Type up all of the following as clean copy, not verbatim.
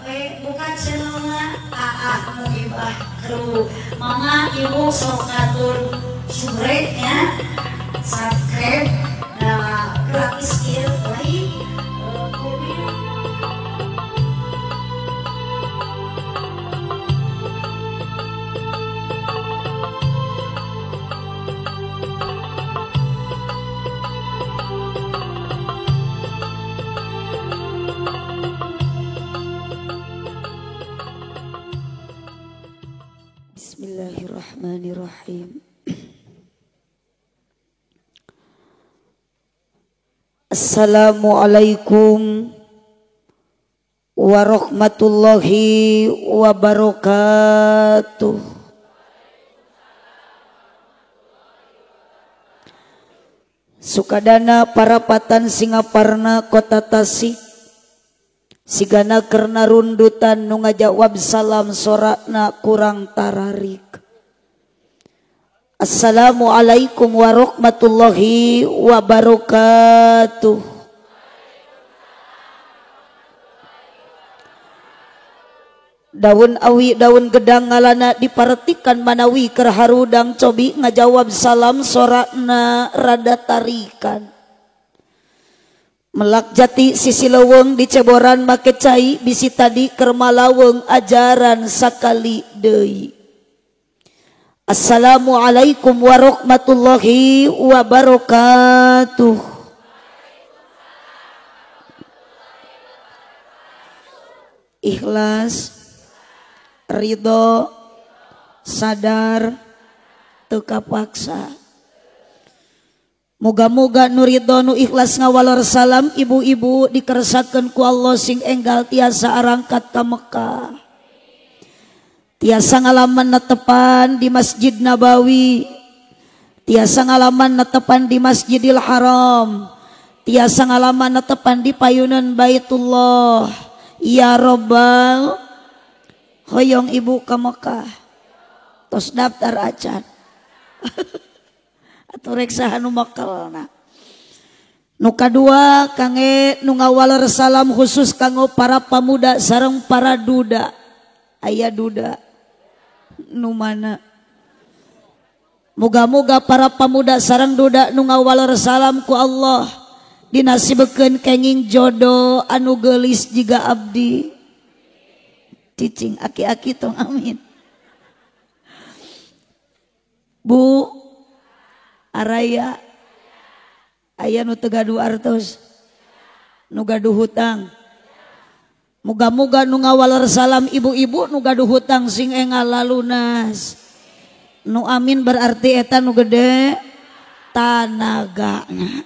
HP buka channelna AA Muhibah Kru. Mama ibu sok ngatur subrek nya, subscribe nah gratis ieu like komen. Bismillahirrahmanirrahim. Assalamualaikum warahmatullahi wabarakatuh. Sukadana parapatan Singaparna Kota Tasik sigana kerna rundutan nu ngajawab salam sorakna kurang tararik. Assalamualaikum warahmatullahi wabarakatuh. Daun awi daun gedang ngalana diparetikan manawi keur harudang cobi ngajawab salam sorakna rada tarikan. Melak jati sisi leuweung diceboran make cai bisi tadi keur malaweng ajaran sakali deui. Assalamualaikum warahmatullahi wabarakatuh. Ikhlas, ridho, sadar, teu kapaksa. Moga-moga nu ridho nu ikhlas ngawalor salam ibu-ibu dikersakeun ku Allah sing enggal tiasa arangkat ka Mekah. Tiasa ngalaman netepan di Masjid Nabawi, tiasa ngalaman netepan di Masjidil Haram, tiasa ngalaman netepan di payunan Baitullah. Ya Robbal, hoyong ibu ke Mekah, tos daftar acan. Atuh rek saha nu makelna. Nu kadua kange nu ngawalor salam khusus kanggo para pamuda sareng para duda. Aya duda nu mana? Moga-moga para pamuda sareng duda nu ngawalor salam ku Allah dinasibekeun kenging jodoh anu geulis jiga abdi. Cicing aki-aki tong amin. Bu araya aya nu teu gaduh artos, nu gaduh hutang. Moga-moga nu ngawalor salam ibu-ibu nu gaduh hutang sing engal lalunas. Nu amin berarti eta nu gede tanagana.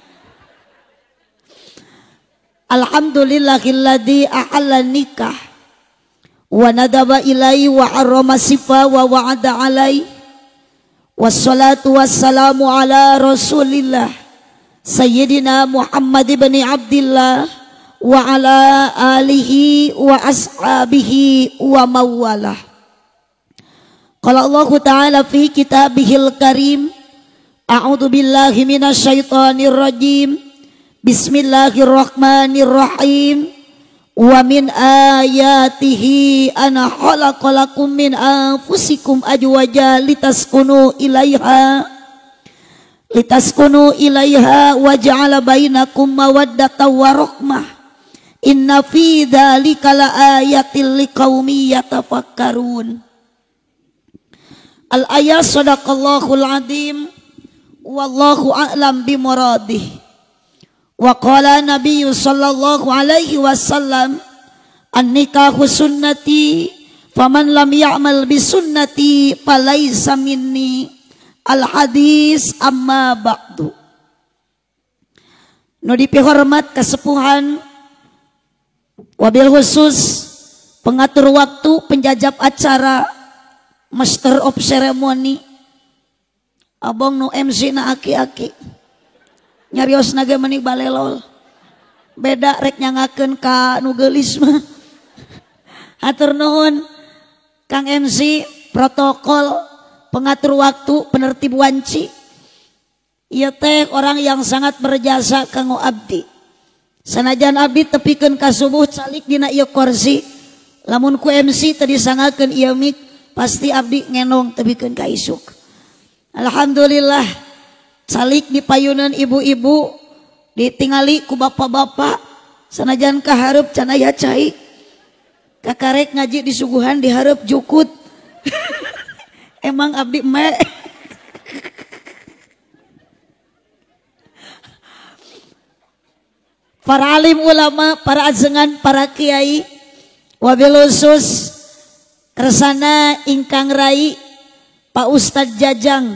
Alhamdulillahilladzi ahalla nikah wa nadaba ilai wa harrama sifa wa wa'ada alai. Wassalatu wassalamu ala rasulillah Sayyidina Muhammad ibn Abdillah wa ala alihi wa ashabihi wa mawalah. Qala Allah ta'ala fi kitabihil karim, a'udzu billahi minasyaitonir rajim, bismillahirrahmanirrahim. Wa min ayatihi ana khalaqalakum min anfusikum ajwaja litaskunu ilaiha wa ja'ala bainakum mawaddatan wa rahmah. Inna fi dzalika laayatil liqaumin yatafakkarun. Al ayat sadaqallahul azim wallahu a'lam bimuradih. Wa qala nabiyyu sallallahu alaihi wasallam an-nikahu sunnati faman lam ya'mal bi sunnati falaisa minni. Al hadis amma ba'du. Nu dipihormat kesepuhan wabil khusus pengatur waktu, penjajab acara, master of ceremony, abong nu MC na aki-aki nyarios nage meni balelol beda rek nyangakeun ka nu geulis mah. Hatur nuhun Kang MC, protokol, pengatur waktu, penertib wanci. Ieu teh orang yang sangat berjasa kanggo abdi. Sanajan abdi tepikeun ka subuh calik dina ieu kursi, Lamun ku MC tadi sangakeun ieu mik pasti abdi ngenong tebikeun ka isuk. Alhamdulillah calik di payunan ibu-ibu ditingali ku bapak-bapak sanajan kahareup can aya cai. Kakarek ngaji disuguhan dihareup jukut. Emang abdi me. Para alim ulama, para ajengan, para kiai, wabil khusus kersana ingkang rai Pak Ustad Jajang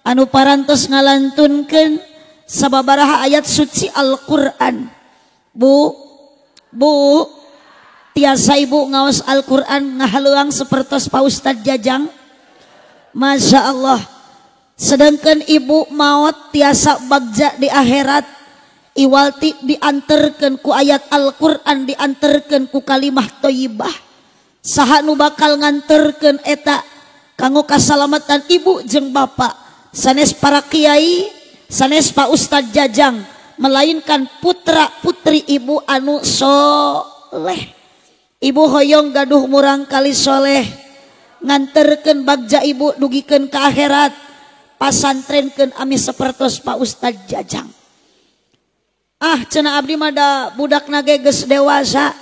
anu parantos ngalantunkeun sababaraha ayat suci Al-Qur'an. Bu, Bu, tiasa ibu ngaos Al-Qur'an ngahaluang sapertos Pak Ustad Jajang. Masya Allah. Sedangkan ibu maot tiasa bagja di akhirat. Iwalti diantarkan ku ayat Al-Qur'an, diantarkan ku kalimah thayyibah. Saha nu bakal nganterkeun eta kanggo kasalamatan ibu jeung bapak, sanes para kiai, sanes Pak Ustad Jajang, melainkan putra putri ibu anu soleh. Ibu hoyong gaduh murang kali soleh, nganterkeun bagja ibu dugikeun ka akhirat, pasantrenkeun ami sapertos Pak Ustad Jajang. Ah cenah abdi mah da budak nage geus dewasa,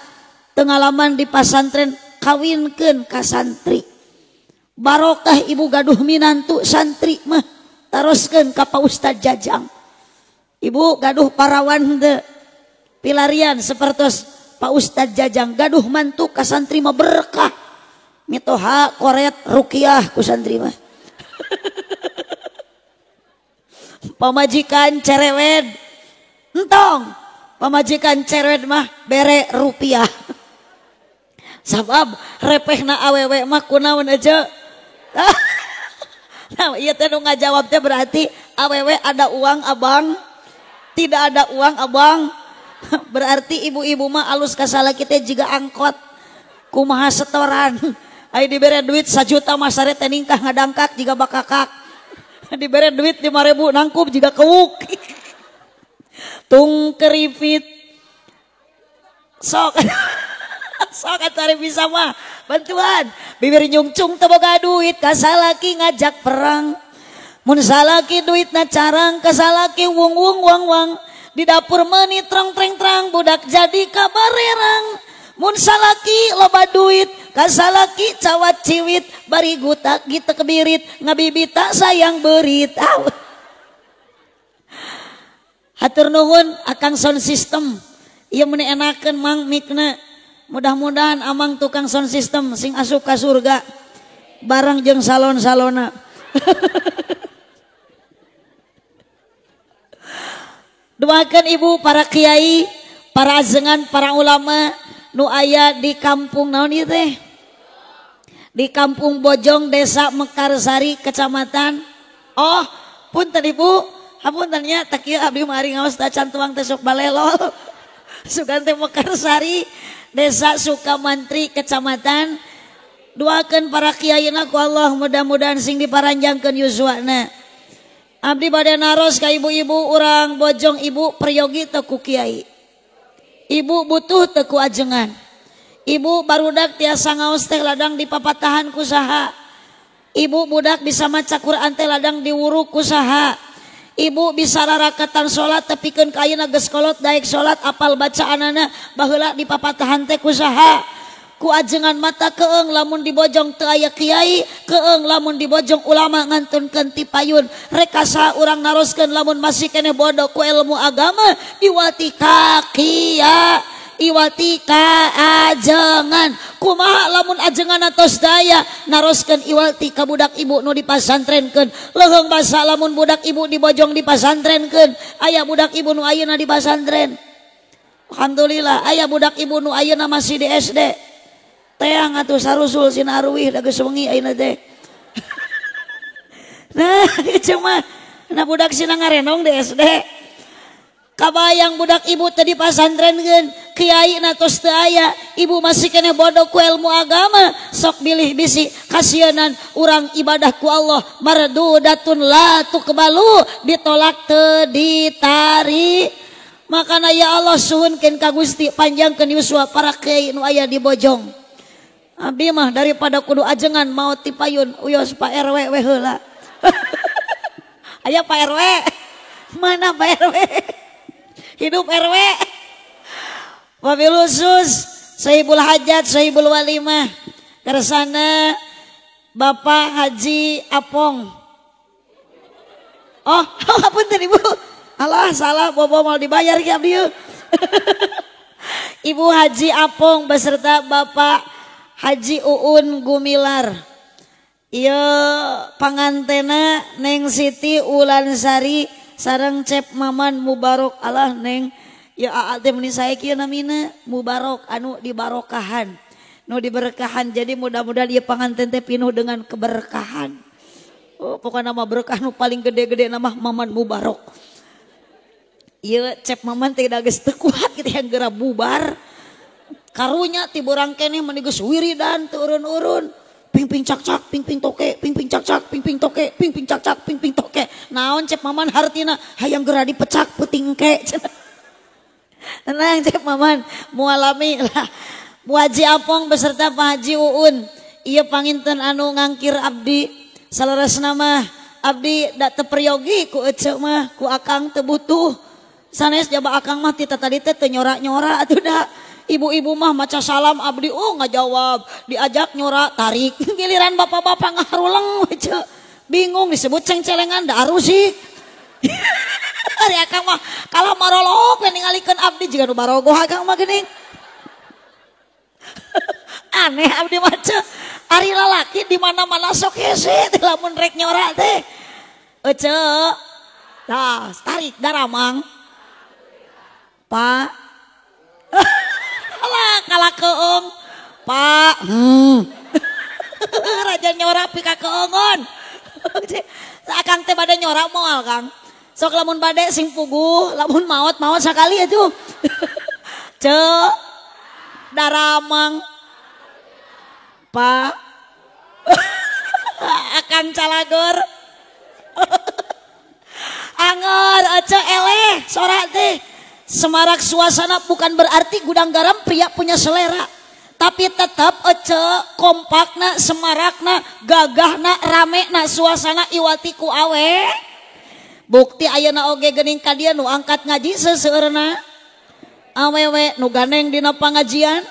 pengalaman di pasantren, kawinkeun ka santri. Barokah ibu gaduh minantu santri mah, taroskeun ka Pak Ustad Jajang. Ibu gaduh parawan teu, pilarian sapertos Pak Ustad Jajang, gaduh mantu ka santri mah berkah. Mitoha koret rukiah ku santri mah. Pamajikan cerewet. Entong, pamajikan cerewet mah bere rupiah. Sabab repehna awewe mah kunaon aja. Nah, ieu teh nu ngajawab teh berarti awewe ada uang abang, tidak ada uang abang. Berarti ibu-ibu mah alus kasalaki teh jiga angkot. Kumaha setoran. Ai dibere duit 1 juta mah sare teh ningkah ngadangkak jiga bakakak. Dibere duit 5.000 nangkup jiga kewuk. Tung keripit sok sok cari bisa mah bantuan bibir nyungcung teu boga duit kasalaki ngajak perang mun salaki duitna carang kasalaki wung wung wang wang di dapur meuni trong treng trang budak jadi kabarerang mun salaki loba duit kasalaki cawat ciwit bari gutak gitu kebirit ngabibita sayang berit. Hatur nuhun akang sound system. Ieu meuni enakeun mang mikna. Mudah-mudahan amang tukang sound system sing asup ka surga bareng jeung salon-salona. Doakeun ibu para kiai, para ajengan, para ulama nu aya di kampung naon ieu teh? Di Kampung Bojong, Desa Mekarsari, Kecamatan. Oh, punten ibu. Hapunten nya tak kieu abdi mah ari ngaos da can tuang teh sok balelol. Sugan teh Mekarsari, Desa Sukamantri, Kecamatan. Doakeun para kiaina ku Allah mudah-mudahan sing diparanjangkeun yuswana. Abdi bade naros ka ibu-ibu urang Bojong, ibu peryogi teu ku kiai. Ibu butuh teu ku ajengan. Ibu barudak tiasa ngaos teh ladang dipapatahan ku saha. Ibu budak bisa maca Quran teh ladang diwuruk ku saha. Ibu bisa rarakatan salat tepikeun ka ayeuna geus kolot daek salat apal bacaanana baheula dipapatahan teh ku saha. Ku ajengan mata keeng lamun dibojong teu aya kiai, keeng lamun dibojong ulama ngantunkeun ti payun. Rek saha urang naroskeun lamun masih keneh bodoh ku ilmu agama iwati ka kiai, iwati ka ajengan. Kumaha lamun ajengan atos daya naroskeun iwati ka budak ibu nu dipasantrenkeun. Leuheung basa lamun budak ibu dibojong dipasantrenkeun. Aya budak ibu nu ayeuna dipasantren. Alhamdulillah aya budak ibu nu ayeuna masih di SD. Teang atuh sarusul sina aruwih da geus wengi ayeuna teh. Nah, cuma nah budak sina ngarenong di SD. Kabayang budak ibu tadi pasantrenkeun, kiai na tos teu aya, ibu masih keneh bodoh ku ilmu agama, sok bilih bisi kasienan urang ibadah ku Allah mardudatun la tuqbalu, ditolak teu ditari. Makana ya Allah suhunkeun ka Gusti panjangkeun yuswa para kiai nu aya di Bojong. Abdi mah daripada kudu ajengan mau tipayun uyos Pak RW we heula. Aya Pak RW. Mana Pak RW? Hidup RW. Wabil khusus Sahibul Hajat, Sahibul Walimah. Kersana Bapak Haji Apong. Oh, apunten Ibu. Alah salah bobo mau dibayar ki abdi. Ibu Haji Apong beserta Bapak Haji Uun Gumilar. Ieu pangantena Neng Siti Ulansari sareng Cep Maman Mubarok. Alah Neng, ya aa teh meuni sae kieu namina Mubarok anu dibarokahan, nu diberkahan. Jadi mudah-mudahan ieu panganten teh pinuh dengan keberkahan. Oh, pokokna mah berkah nu paling gede-gede nama Maman Mubarok. Ieu Cep Maman teh da geus teu kuat kitu yang geura bubar. Karunya ti borang keneh meni geus wiridan teu urun-urun. Ping-ping cak-cak, ping-ping toke, ping-ping cak-cak, ping-ping toke, ping-ping cak-cak, ping-ping toke. Naon Cep Maman hartina hayang geura dipecak peuting ke. Tenang Cep Maman, mualami lah. Bu Haji Apong beserta Pak Haji Uun. Ieu panginten anu ngangkir abdi. Saleresna mah abdi da teu peryogi ku eceu mah, ku akang teu butuh. Sanes jaba akang mah ti tadi teh teu nyora-nyora atuh da. Ibu-ibu mah maca salam abdi oh ngajawab, diajak nyora tarik. Giliran bapak-bapak ngaharuleng eceu. Bingung disebut ceng-celengan da arusik. Ari akang mah kalah marolok we ningalikeun abdi jiga nu barogoh akang mah geuning. Aneh abdi mah ceu. Ari lalaki di mana-mana sok hese teh lamun rek nyora teh. Eceu. Tah, tarik daramang. Pak. Alah kalah keung. Pak. Raja nyora pika keungon. Akang teh bade nyora moal Kang. Sok lamun bade sing puguh, lamun maot-maot sakali atuh. Ceu. Daramang. Pak. Akang calagor. Angor ece eleh sorak teh. Semarak suasana bukan berarti gudang garam pria punya selera. Tapi tetap ece kompakna, semarakna, gagahna, ramena suasana iwati ku awe. Bukti ayeuna oge geuning ka dieu nu angkat ngaji seseueurna. Awewe nu gandeng dina pangajian,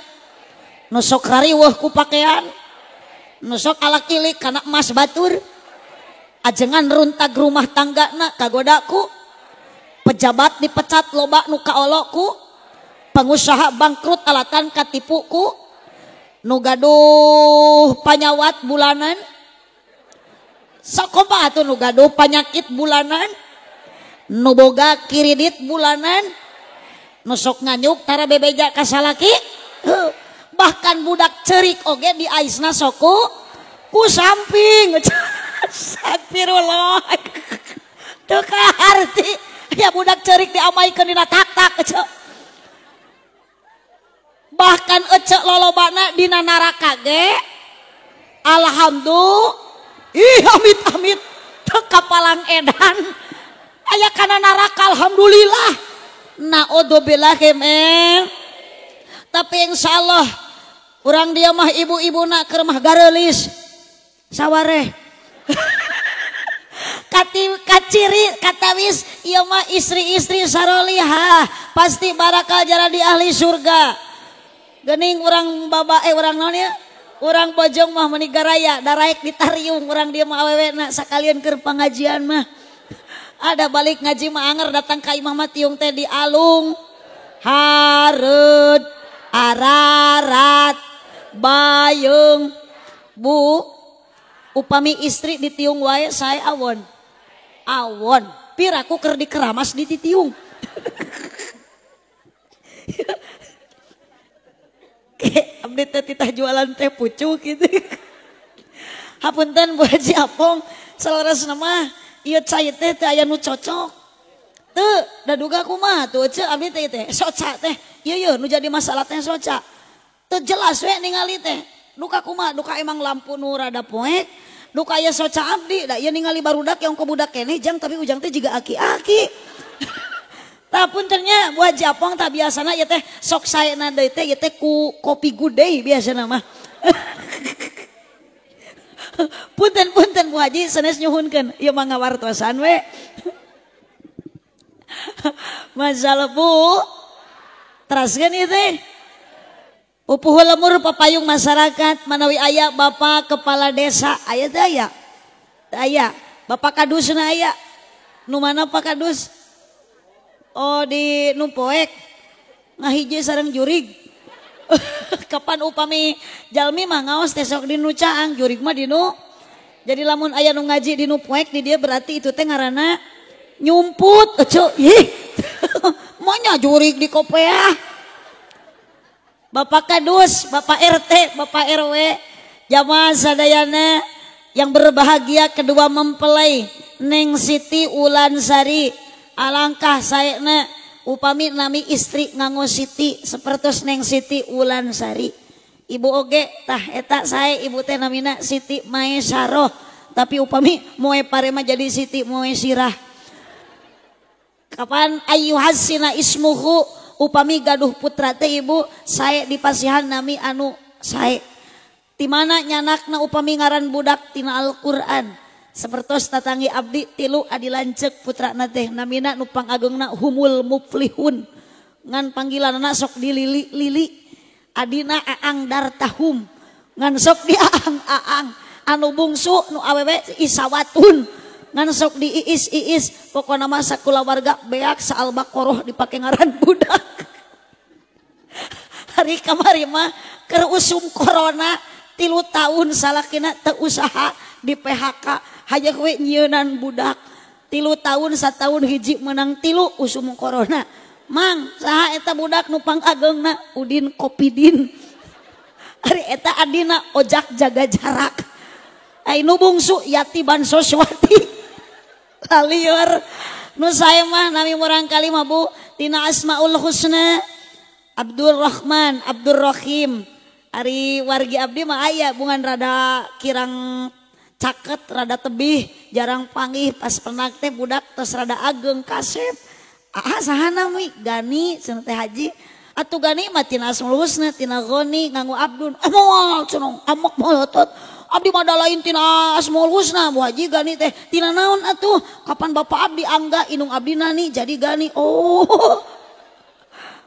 nu sok rariweuh ku pakean, nu sok alak ilik kana emas batur. Ajengan runtag rumah tanggana kagodaku. Pejabat dipecat loba nu kaoloku, pengusaha bangkrut alatan katipuku, nu gaduh panyawat bulanan, sok kompa atuh nu gaduh panyakit bulanan, nu boga kiridit bulanan, nu sok nganyuk tara bebeja ka salaki, bahkan budak cerik oge di aisna soku ku samping. Astagfirullah. Teu kaharti. Ya budak cerik diamaikeun dina tak-tak ece. Bahkan ece lolobana dina neraka ge. Alhamdulillah. Ih amit-amit teu kapalang edan. Aya kana neraka alhamdulillah. Naudzubillah min. Tapi insyaallah urang dia mah ibu-ibuna keur mah gareulis. Sawareh. Kaciri katawis ieu mah istri-istri sarolihah pasti barakal jadi ahli surga. Geuning urang baba urang naon ya? Urang Bojong mah meuni garaya daraek ditariung urang dieu mah awewena sakalian keur pangajian mah. Ada balik ngaji mah anger datang ka imah mah tiung teh dialung. Hareud ararat bayung bu upami istri ditiung wae sae awon. Awon, piraku keur dikeramas dititiung. Abdi teh titah jualan teh pucuk gitu. Hapunten Bu Haji Apong, saleresna mah ieu cai teh teu aya nu cocok. Teu, da duga kumaha tuh ece abdi teh teh soca teh. Ieu ieu nu jadi masalah teh soca. Teu jelas we ningali teh. Duka kumaha, duka emang lampu nu rada poek. Duka aya soca abdi, da ieu ningali barudak yang ke budak keneh jang tapi ujang teh jiga aki-aki. Tah puntennya Bu Haji Apong tah biasana ieu teh sok saena deui teh ieu teh ku kopi Good Day biasana mah. Punten-punten Bu Haji sanes nyuhunkeun ieu mah ngawartosan we. Masalah Bu. Teraskeun ieu teh. Pupuhu lemur papayung masyarakat manawi aya bapak kepala desa aya teh aya. Aya, bapak kadusna aya. Nu mana Pak Kadus? Oh di nu poek. Ngahiji sareng jurig. Kapan upami jalmi mah ngaos teh sok di nu caang, jurig mah di nu. Jadi lamun aya nu ngaji di nu poek di dia berarti itu teh ngaranna nyumput. Eceu, ih. Monya jurig di kopeah. Bapak Kadus, Bapak RT, Bapak RW, jamaah sadayana yang berbahagia kedua mempelai Neng Siti Wulansari, alangkah saena upami nami istri nganggo Siti sapertos Neng Siti Wulansari. Ibu oge tah eta sae ibu teh namina Siti Maesaroh, tapi upami moe pare mah jadi Siti Moe Sirah. Kapan ayyuhasina ismuhu upami gaduh putra teh ibu sae dipasihan nami anu sae. Ti mana nyanakna upami ngaran budak tina Al-Qur'an. Sapertos tatangi abdi tilu adi lanceuk putrana teh namina nu pangageungna Humul Muflihun. Ngan panggilanna sok dilili-lili. Adina Aang Dartahum. Ngan sok di Aang-aang. Anu bungsu nu awewe Isawatun. Ngan sok di iis-iis. Pokona mah sakulawarga beak sa-Al-Baqarah dipake ngaran budak. Hari kamari mah keur usum corona 3 tahun salakina teu usaha di PHK hayang we nyieunnan budak 3 tahun satahun hiji menang 3 usum corona. Mang saha eta budak nu pangageungna Udin Kopidin. Ari eta adina Ojak jaga jarak. Ai nu bungsu Yati Bansoswati. Lalieur nu sae mah nami murang kali mah Bu tina Asmaul Husna Abdul Rahman Abdul Rahim. Ari wargi abdi mah aya bungan rada kirang caket rada tebih jarang panggih pas penak teh budak tos rada ageng kasep. Ah saha nami Gani cenah teh Haji. Atuh Gani mah tina Asmaul Husna tina Goni nganggo Abdun. Moal cenah amok molotot. Abdi mah da lain tina Asmaul Husna Bu Haji Gani teh tina naon atuh kapan bapak abdi angga inung abdi nani jadi Gani. Oh.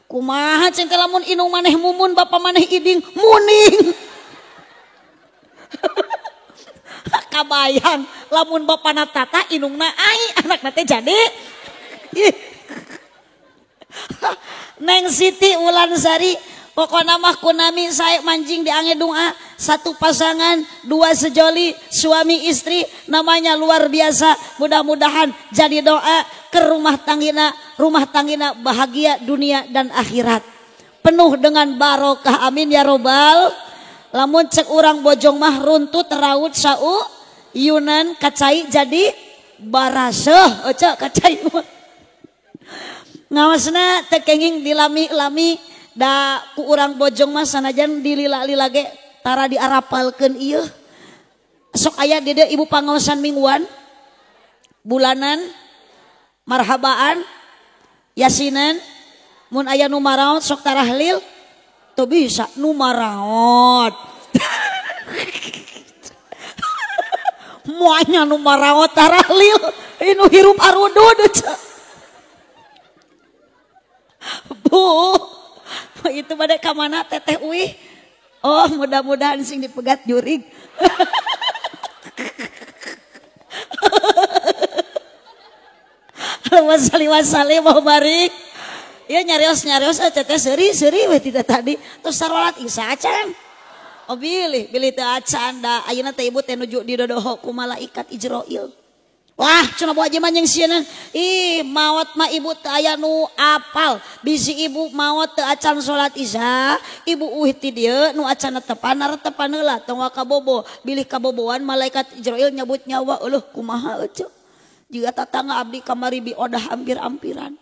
Kumaha cing teh lamun inung maneh mumun bapak maneh iding muning. Kabayang lamun bapana tata inungna ai anakna teh jadi. Neng Siti Wulansari pokona mah kunami sae manjing di ange doa satu pasangan dua sejoli suami istri namanya luar biasa mudah-mudahan jadi doa ke rumah tanggina bahagia dunia dan akhirat penuh dengan barokah amin ya robbal. Lamun cek urang Bojong mah runtut raut sau yunan kacai jadi baraseuh ece kacai ngawasna teu kenging dilami-lami da ku urang Bojong mah sanajan dilila-lila ge tara diarapalkeun ieu sok aya di dieu ibu pangaosan mingguan bulanan marhabaan yasinan mun aya nu maraot sok tarahlil teu bisa nu maraot. Moanya nu maraot tarahlil inu hirup arudud. Bu, itu pada kamana teteh uih. Oh, mudah-mudahan sing dipegat jurig. Wasali-wasali mau barik. Ya nyarios-nyarios teteh seuri-seuri we tidak tadi. Terus sarolat isa acan. Oh bilih, bilih teu acan da ayeuna teh ibu teh nuju didodoho ku malaikat Ijroil. Wah, cenah Bu Haji mah jeung sieun. Ih, maot mah ibu teu aya nu apal. Bisi ibu maot teu acan salat isya, ibu uih ti dieu nu acan tepan tepan heula tong kabobo. Bilih kaboboan malaikat Ijroil nyabut nyawa eueuh kumaha eueuh. Jiga tatangga abdi kamari biodah hampir-ampiran.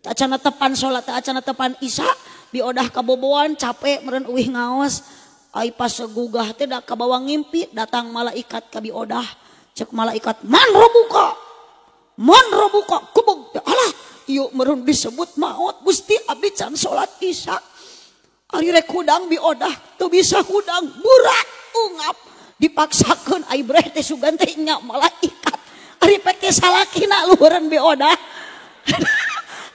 Teu acan tepan salat, teu acan tepan isya, biodah kaboboan capek meureun uih ngaos. Ai pas gugah teh da kabawa ngimpi datang malaikat ka biodah. Cek malaikat man robuka kubug alah ieu meureun disebut maot Gusti abdi can salat isya. Ari rek hudang biodah teu bisa hudang burak ungap dipaksakeun ai breh teh sugan teh nya malaikat. Ari pek teh salakina luhureun biodah.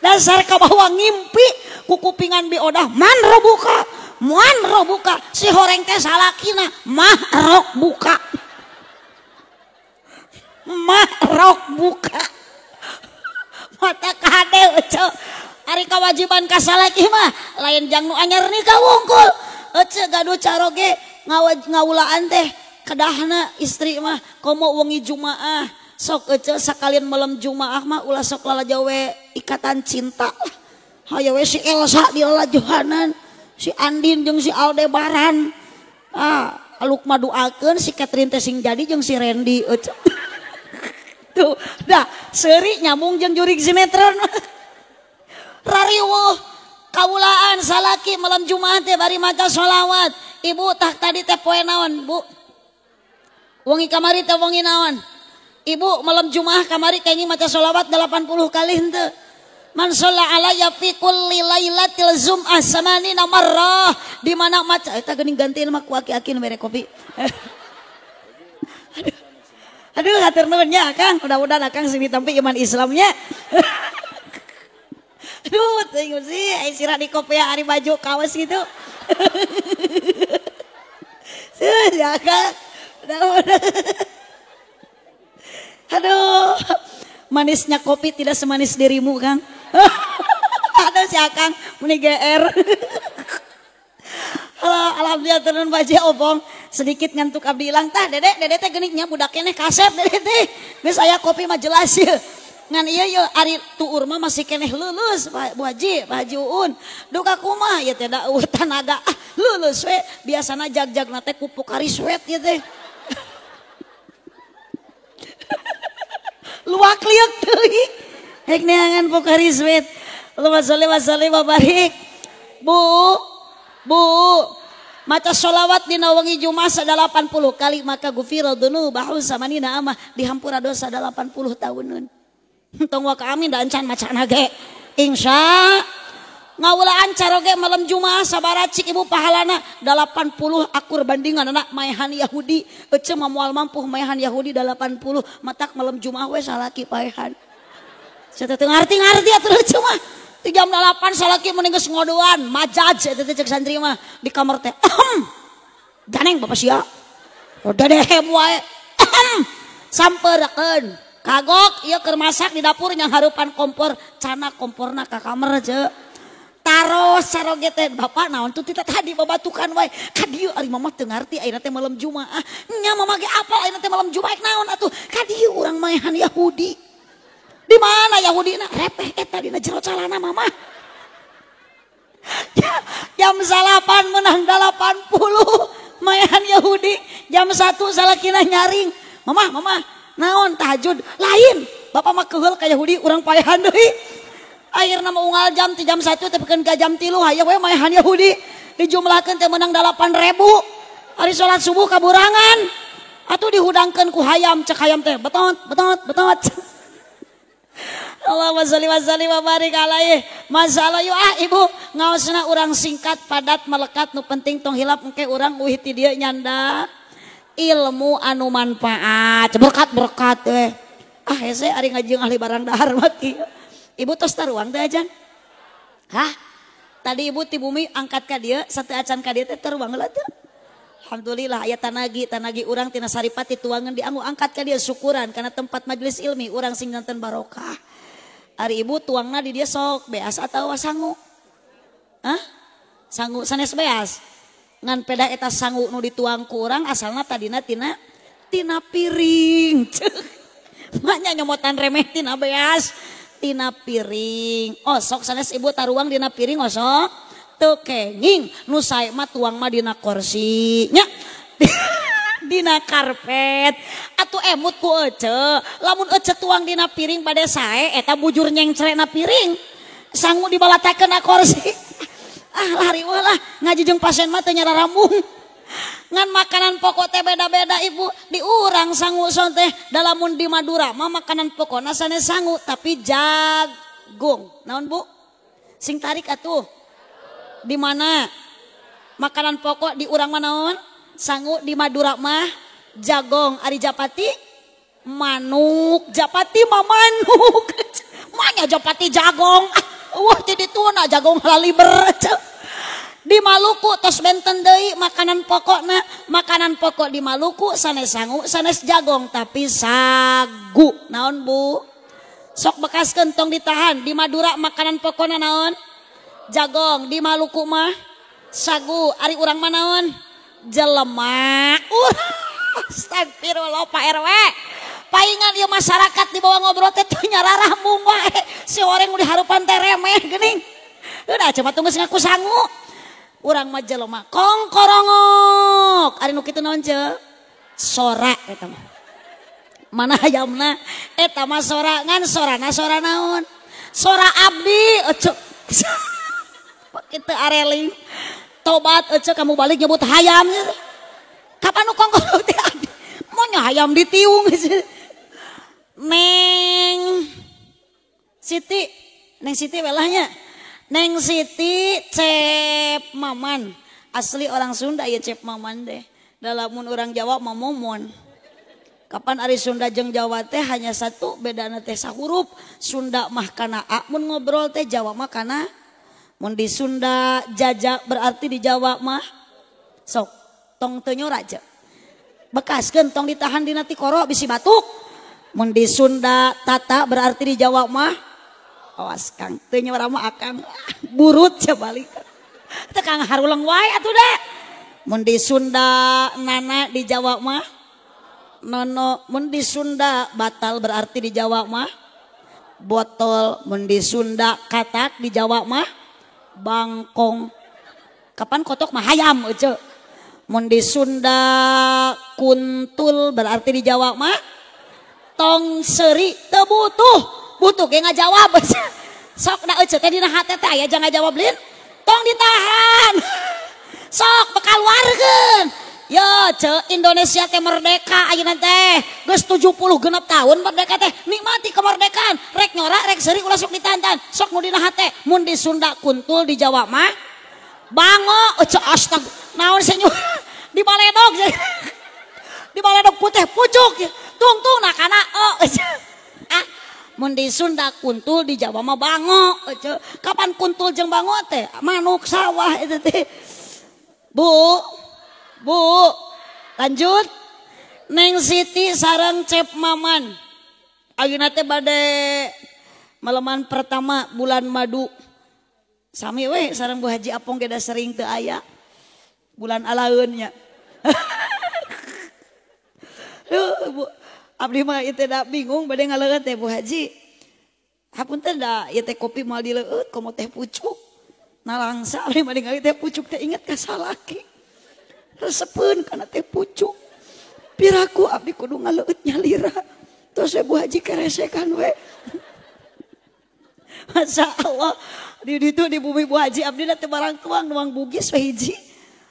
Dasar kabawa ngimpi ku kupingan biodah man robuka man robuka si horeng teh salakina mah rok buka. Mah rok buka. Mata kade ece. Ari kewajiban ka salaki mah lain jang nu anyar nikah wungkul. Ece gaduh caroge ngawulaan teh kedahna istri mah komo wengi Jumaah. Sok ece sakalian malam Jumaah mah ulah sok lalajawe ikatan cinta lah. Hayo we si Elsa di lalajohanan, si Andin jeung si Aldebaran. Ah, aluk mah doakeun si Catherine teh sing jadi jeung si Randy ece. Tuh, dah seuri nyambung jeung jurig sinetron. Rariweuh kawulaan salaki malam Jumaah teh bari maca sholawat. Ibu tah tadi teh poe naon, Bu? Wengi kamari teh wengi naon? Ibu malam Jumaah kamari kenging maca sholawat 80 kali henteu. Man sholla alayya fi kulli lailatil jum'ah samanina marrah. Di mana maca eta geuning gantiin mah ku aki-aki nu mere kopi. Aduh. Aduh hatur nuhun nya Akang, mudah-mudahan Akang sing ditampi iman Islamnya. Aduh, teuing sih ai sirah di kopi ari baju kaos gitu. Seuh ya Akang. Mudah-mudahan. Aduh, manisnya kopi tidak semanis dirimu, Kang. Aduh si Akang meni GR. Alhamdulillah turun Pak Haji Obong. Sedikit ngantuk abdi ilang tah Dede, Dede teh geuning nya budak keneh kasep Dede teh. Geus aya kopi mah jelas ieu. Ngan ieu ye ari tuur mah masih keneh lulus Pak Bu Haji, Pak Haji Uun. Duka kumaha ieu teh da eueuh tanaga. Ah, lulus we biasana jag-jagna teh ku Pocari Sweat ieu teh. Luak liuk deui. Hek neangan Pocari Sweat. Allahumma sholli wa sallim wa barik. Bu, Bu, maca sholawat dina wengi Jumat 80 kali maka gufira dzunubahu samanina amah dihampura dosa 80 tahunan. Tong wa ka amin da encan macana ge. Insya ngawulaan caroge malam Jumat sabaracik ibu pahalana 80 akur bandingan anak maehan Yahudi. Ece mah moal mampu maehan Yahudi 80 matak malam Jumat we salaki paehan. Saya teh ngarti-ngarti atuh ece mah. Di jam 8 salaki mending geus ngodoan, majaj eta teh cek santri mah di kamar teh. Ganeng bapak sia. Dedehem wae. Sampeurkeun. Kagok ieu keur masak di dapur nya harupan kompor, cana komporna ka kamar je. Taros caroge teh bapak naon tuh tita tadi babatukan wae. Ka dieu ari mama teu ngarti ayeuna teh malam Jumaah. Nya mama ge apal ayeuna teh malam Jumaah naon atuh. Ka dieu urang maehan Yahudi. Di mana Yahudi na repeh eta dina jero calana mama. Jam 8 menang 80 maehan Yahudi. Jam 1 salakina nyaring. Mama, mama, naon tahajud lain. Bapak mah keheul ka Yahudi urang paehan deui. Akhirna mah unggal jam ti jam 1 tepikeun ka jam 3 hayu we maehan Yahudi. Dijumlahkeun teh menang 8.000. Ari salat subuh kaburangan. Atuh dihudangkeun ku hayam cek hayam teh betot betot betot. Allahumma sholli wa sallim wa barik alaihi. Masalah yuk ah ibu ngaosna urang singkat padat melekat nu penting tong hilap engke urang uih ti dieu nyanda ilmu anu manfaat berkat-berkat eh. Ah hese ari ngaji ahli barang dahar mah kieu. Ibu tos taruang teh ajan? Hah? Tadi ibu ti bumi angkat ka dieu satu acan ka dieu teh taruang heula teu? Alhamdulillah aya tanagi, tanagi urang tina Saripati tuangan dianggo angkat ka dieu syukuran karena tempat majelis ilmi urang sing nonton barokah. Ari ibu tuangna di dia sok beas atau sangu? Hah? Sangu sanes beas. Ngan peda eta sangu nu dituang ku urang asalna tadina tina tina piring. Maknya nyomotan remeh tina beas, tina piring. Oh sok sanes ibu taruang dina piring osok teu kenging nu sae mah tuang mah dina kursi nya. Dina karpet atuh emut ku ece lamun ece tuang dina piring pada sae eta bujur nyengcrena piring sangu dibalatakeun na kursi. Ah lari lah ngaji jeung pasien mah teu nyararambung. Ngan makanan pokok teh beda-beda ibu di urang sangu teh dalamun di Madura mah makanan pokokna sanes sangu tapi jagung. Naon Bu? Sing tarik atuh. Di mana? Makanan pokok di urang mah naon? Sangu. Di Madura mah jagong. Ari Japati manuk. Japati mah manuk. Manya Japati jagong. Wah ti dituna jagong halaliber. Di Maluku tos benten deui makanan pokokna. Makanan pokok di Maluku sanes sangu, sanes jagong, tapi sagu. Naon Bu? Sok bekaskeun tong ditahan. Di Madura makanan pokokna naon? Jagong. Di Maluku mah sagu. Ari urang mah naon? Jelema. Astagfirullah Pak RW. Paingan ieu masyarakat dibawa ngobrol teh teu nyararah mung wae. Si oreng nu diharupan teh remeh geuning. Udah cuma tunggu ngaku sangu. Urang mah jelema kongkorongok. Ari nu kitu naon ce? Sora eta mah. Mana hayamna? Eta mah sora ngan sorana sora naon? Sora abdi ece. Kitu areling. Tobat ece kamu balik nyebut hayam. Kapan nu kongkorongok teh abdi? Monya hayam ditiung. Neng Siti, Neng Siti welahnya. Neng Siti Cep Maman. Asli orang Sunda ya Cep Maman deh. Dalamun orang Jawa mamomon. Kapan ari Sunda jeung Jawa teh hanya satu bedana teh sahurup. Sunda mah kana a mun ngobrol teh, Jawa mah kana. Mun di Sunda jajak berarti di Jawa mah sok tong teu nyora aja. Bekaskeun tong ditahan dina tikoro bisi batuk. Mun di Sunda tata berarti di Jawa mah awas Kang teu nyora mah akang burut ya balik. Teu Kang haruleng wae atuh da. Mun di Sunda nana di Jawa mah nono. Mun di Sunda batal berarti di Jawa mah botol. Mun di Sunda katak di Jawa mah bangkong. Kapan kotok mah hayam ece. Mun di Sunda kuntul berarti di Jawa mah tong seri teu butuh. Butuh ge ngajawab. Sok da ece teh dina hate teh aya jangan jawab lin. Tong ditahan. Sok bekaluarkeun. Yo ce Indonesia teh merdeka ayeuna teh. Geus 76 tahun merdeka teh. Nikmati kemerdekaan. Rek nyora rek seuri ulah sok ditahan. Sok nu dina hate. Mun di Sunda kuntul di Jawa mah bango. Ece astag naon senyum di baledog. Di baledog putih pucuk. Tungtung nah kana ah mun di Sunda kuntul di Jawa mah bango. Kapan kuntul jeung bango teh? Manuk sawah itu teh. Bu, Bu, lanjut. Neng Siti sareng Cep Maman. Ayeuna teh bade maleman pertama bulan madu. Sami we sareng Bu Haji Apong ge da sering teu aya. Bulan alaeun nya. Duh, Bu, abdi mah ieu teh da bingung bade ngaleueut teh Bu Haji. Hapunten da ieu teh kopi moal dileueut komo teh pucuk. Nalangsa abdi mah ningali teh pucuk teh inget ka salaki. Resepeun kana teh pucuk. Piraku abdi kudu ngaleueut nyalira. Terus Bu Haji keresekan we. Masya Allah. Di ditu di bumi Bu Haji abdi teh barang tuang nuang bugis we hiji.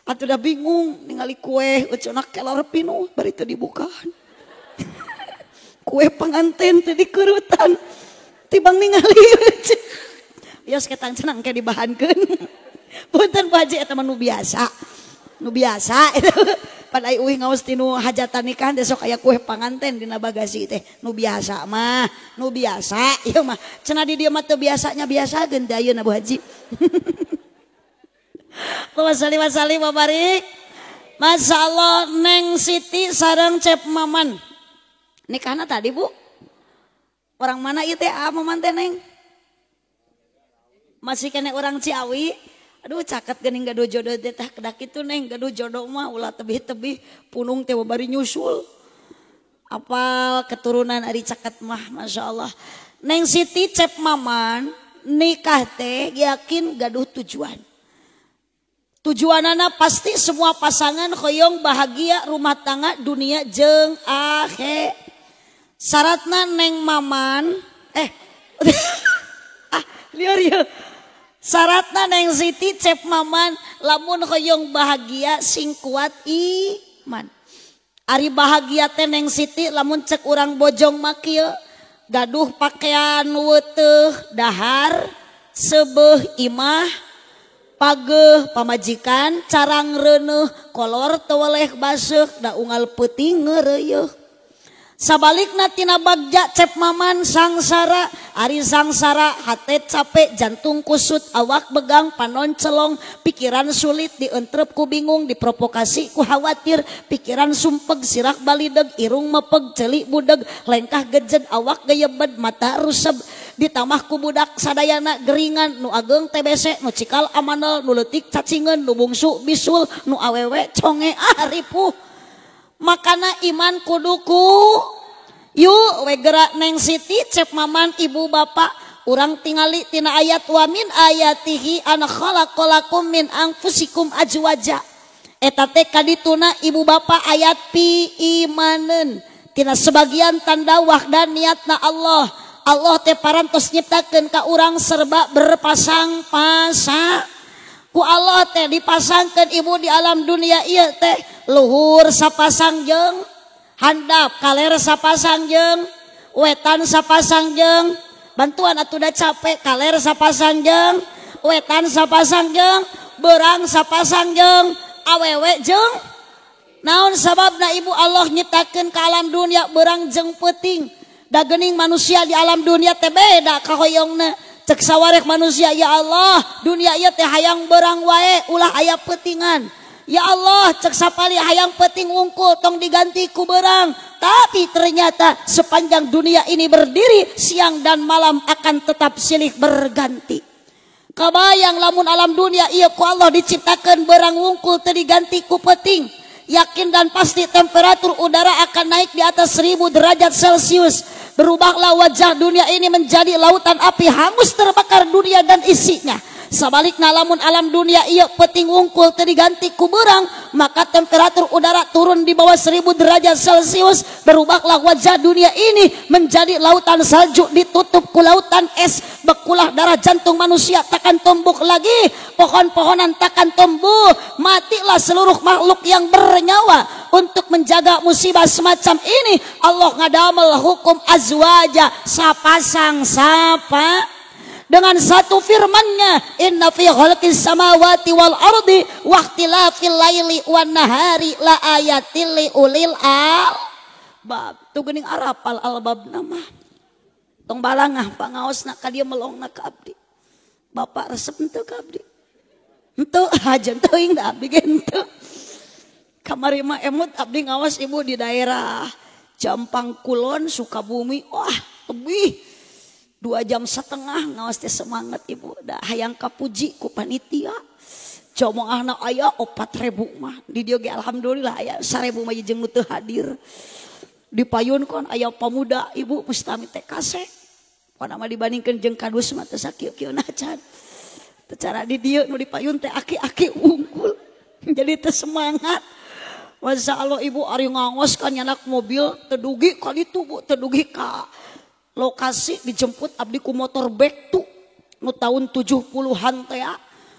Atuh da bingung ningali kue euceuna kelor pinuh bari teu dibukaan. Kue pengantin teu dikerutan. Tibang ningali. Yos ketang cenah engke dibahankeun. Punten Bu Haji eta mah nu biasa. Nu biasa itu. Pan ai uih ngaos tinu hajatan nikahan teh sok aya kue panganten dina bagasi teh. Nu biasa mah, nu biasa ieu mah. Cenah di dieu mah teu biasanya biasakeun teh ayeuna Bu Haji. Allahumma sholli wa sallim wa barik. Masya Allah Neng Siti sareng Cep Maman. Nikahna tadi Bu. Orang mana ieu teh ah Maman teh Neng? Masih kene orang Ciawi. Aduh caket geuning gaduh jodoh teh tah kedah kitu Neng, gaduh jodoh mah ulah tebih-tebih punung teh bari nyusul. Apal keturunan ari caket mah Masya Allah. Neng Siti Cep Maman nikah teh yakin gaduh tujuan. Tujuanana pasti semua pasangan hoyong bahagia rumah tangga dunia jeung akhir. Syaratna Neng Maman ah lieur ieu. Syaratna Neng Siti Cep Maman lamun hoyong bahagia sing kuat iman. Ari bahagia teh Neng Siti lamun cek urang Bojong mah kieu gaduh pakaian weuteuh dahar seubeuh imah Pageuh pamajikan carang reuneuh kolor teu weleh baseuh da unggal peuting ngeureuyeuh. Sabalikna tina bagja cep maman sangsara ari sangsara hate capek jantung kusut awak begang panon celong pikiran sulit dientrep ku bingung diprovokasi ku khawatir pikiran sumpeg sirah balideg irung mepeg celik budeg lengkah gejed awak geyebed mata ruseb ditamah ku budak sadayana geringan nu ageng TBC nu cikal amanel nu leutik cacingeun nu bungsu bisul nu awewe conge ah ripuh. Makana iman kuduku yuk we gerak neng Siti cep maman ibu bapak urang tingali tina ayat wa min ayatihi an khalaqalakum min anfusikum azwaja eta teh kadituna ibu bapak ayat pi imaneun tina sebagian tanda wahdaniyatna Allah. Allah teh parantos nyiptakeun ka urang serba berpasang-pasang. Ku Allah teh dipasangkeun ibu di alam dunia ieu teh luhur sapasang jeung handap kaler sapasang jeung wetan sapasang jeung bantuan atuh da capek kaler sapasang jeung wetan sapasang jeung beurang sapasang jeung awewe jeung naon sababna ibu Allah nyiptakeun ka alam dunia beurang jeung peuting da geuning manusia di alam dunia teh beda kahoyongna. Cek sawarek manusia ya Allah dunia ieu teh hayang beurang wae ulah aya peutingan. Ya Allah cek sapali hayang peuting wungkul tong diganti ku beurang. Tapi ternyata sepanjang dunia ini berdiri siang dan malam akan tetap silih berganti. Kabayang lamun alam dunia ieu ku Allah diciptakeun beurang wungkul teu diganti ku peuting. Yakin dan pasti temperatur udara akan naik di atas 1000 derajat Celcius. Berubahlah wajah dunia ini menjadi lautan api hangus terbakar dunia dan isinya. Sabalikna lamun alam dunia ieu peuting wungkul teu diganti ku beurang, maka temperatur udara turun di bawah 1000 derajat Celcius. Berubahlah wajah dunia ini menjadi lautan salju ditutup ku lautan es. Bekulah darah jantung manusia takkan tumbuh lagi, pohon-pohonan takkan tumbuh, matilah seluruh makhluk yang bernyawa. Untuk menjaga musibah semacam ini Allah ngadamel hukum azwaja sapasang sapa dengan satu firman-Nya inna fi khalqis samawati wal ardi waqtilafil laili wan nahari la ayatil li ulil albab. Tuh geuning arapal albab nama tong balangah pangaosna ka dieu melongna ka abdi. Bapak resep henteu ka abdi? Henteu hajan teuing da abdi ge henteu. Kamari mah emut abdi ngawas ibu di daerah Jampang Kulon Sukabumi, wah lebih 2,5 jam ngawas teh semangat ibu da hayang kapuji ku panitia. Jamaahna aya 4.000 mah di dieu ge alhamdulillah aya 1.000 mah jeung nu teu hadir. Di payun kon aya pamuda ibu mustami teh kasek. Pokona mah dibandingkeun jeung kadus mah teu sakieu-kieu can. Teu cara di dieu nu di payun teh aki-aki wungkul. Jadi teh semangat. Masya Allah ibu ari ngangos kan nyanak mobil tedugi kali itu bu tedugi ka lokasi dijemput abdi ku motor bek tuh nu tahun 70-an teh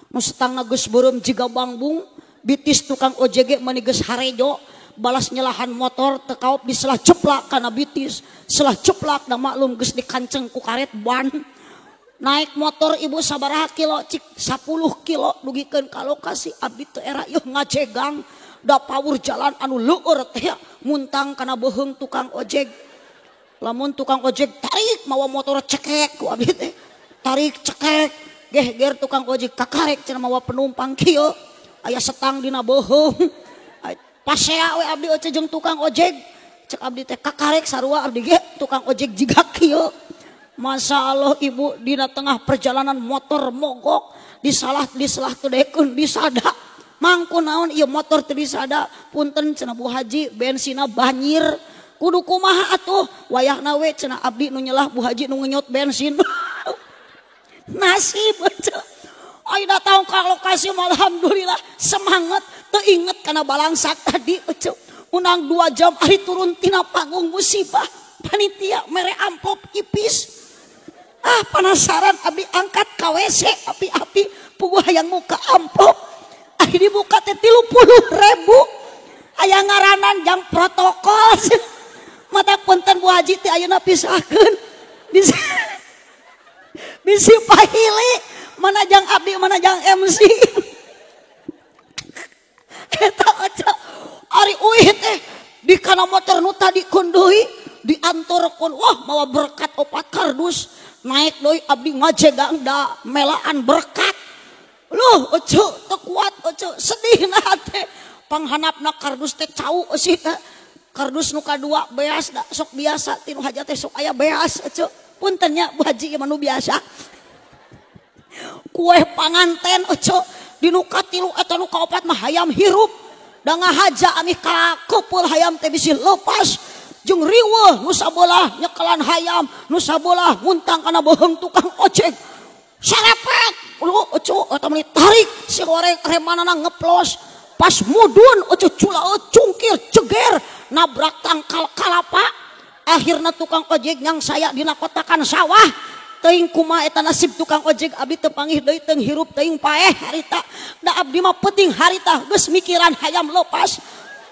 nu setangna geus beureum jiga bangbung bitis tukang ojek mani geus harejo balas nyelahan motor teu kaop diselah ceplak kana bitis selah ceplak da maklum geus dikanceng ku karet ban. Naik motor ibu sabaraha kilo cik 10 kilo dugikeun ka lokasi abdi teu era ieu ngajegang da power jalan anu leueur teh muntang kana beuheung tukang ojek. Lamun tukang ojek tarik mawa motor cekek ku abdi teh. Tarik cekek gehger tukang ojek kakarek cenah mawa penumpang kieu aya setang dina beuheung. Pasea we abdi oce jeung tukang ojek. Cek abdi teh kakarek sarua abdi ge tukang ojek jiga kieu. Masya Allah ibu dina tengah perjalanan motor mogok disalah diselah teu daekeun disada. Mangku naon ieu motor teu disada punten cenah Bu Haji bensina banjir kudu kumaha atuh wayahna we cenah abdi nu nyelah Bu Haji nu ngenyot bensin. Nasib ai datang ka lokasi alhamdulillah semangat teu inget kana balangsak tadi unang 2 jam ari turun tina panggung musibah panitia mere amplop ipis. Ah penasaran abdi angkat ka WC api-api puguh hayang muka amplop. Ari dibuka teh 30.000 aya ngaranan jang protokol. Mata punten Bu Haji teh ayeuna pisahkeun. Bisi pahili. Mana jang abdi mana jang MC. Eta aja ari uih teh di kana motor nu tadi keun deui diantorkeun wah mawa berkat opat kardus naik deui abdi ngajegang da melaan berkat. Loh ece teu kuat ece sedih na teh panghanapna kardus teh cau eusi teh. Kardus nu kadua beas da sok biasa tinu hajat teh sok aya beas ece punten nya Bu Haji ieu mah nu biasa. Kue panganten ece di nu katilu eta nu kaopat mah hayam hirup da ngahaja amih kakeupul hayam teh bisi lepas jeung riweuh nu sabelah nyekelan hayam nu sabelah muntang kana beuheung tukang ojek sarepet lu ece eta meuni tarik si goreng remanana ngeplos pas mudun ece culaeut cungkir ceger nabrak tangkal kalapa akhirna tukang ojek yang saya dina kotakan sawah teuing kumaha eta nasib tukang ojek abdi teu panggih deui teu hirup teuing paeh harita da abdi mah penting harita geus mikiran hayam lepas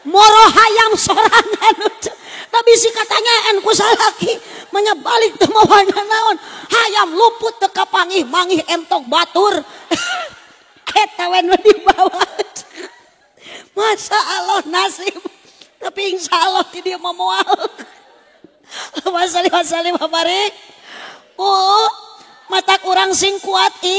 moro hayam sorangan da bisi katanyaan ku salaki manya balik teu mawa naon hayam luput teu kapanggih mangih entok batur eta we nu dibawa. Masya Allah nasib tapi insya Allah tidak mau mual. Wasalli wabarik. Oh, mata kurang sing kuat i.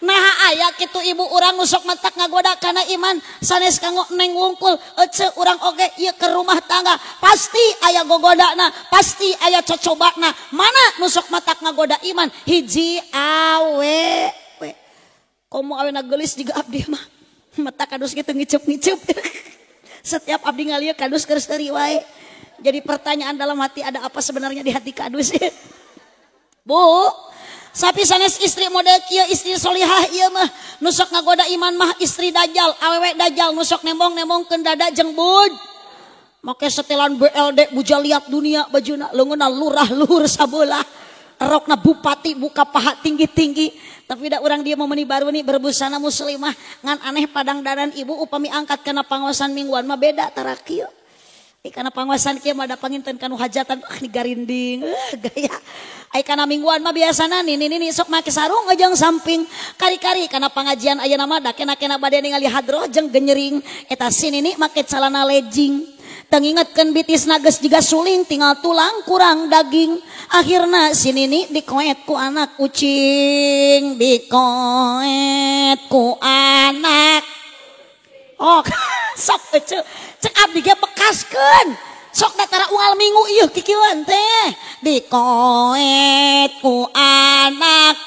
Nah aya kitu ibu urang nusok matak ngagoda kana iman sanes kanggo neng wungkul ece urang oge ieu ke rumah tangga pasti aya gogodana pasti aya cocobana mana nusok matak ngagoda iman hiji awe we komo awena geulis jiga abdi mah mata kadus kitu ngicup-ngicup. Setiap abdi ngalieu kadus keur seuri wae. Jadi pertanyaan dalam hati ada apa sebenarnya di hati kadus? Bu, sapi sanes istri model kieu istri solihah ieu mah nu sok ngagoda iman mah istri dajjal, awewe dajjal nu sok nembong-nembongkeun dada jeung bud. Make setelan BLD bujaliat dunia bajuna leungeunna lurah luhur sabelah. Rokna bupati buka paha tinggi-tinggi. Tapi da urang dia mau meni baru nih berbusana muslimah ngan aneh padang daran ibu upami angkat kana pangaosan mingguan mah beda tara kieu. Ai kana pangaosan kieu mah da panginten kanu hajatan ah ni garinding gaya. Ai kana mingguan mah biasana nini nini sok make sarung jeung samping kari-kari kana pangajian ayeuna mah da kena-kena bade ningali hadroh jeung genyering eta si nini make calana legging. Tengingetkeun bitisna geus jiga suling tinggal tulang kurang daging akhirna si nini dikoet ku anak kucing dikoet ku anak oh sok ece cek abdi ge bekaskeun sok datara unggal minggu ieu kikieuan teh dikoet ku anak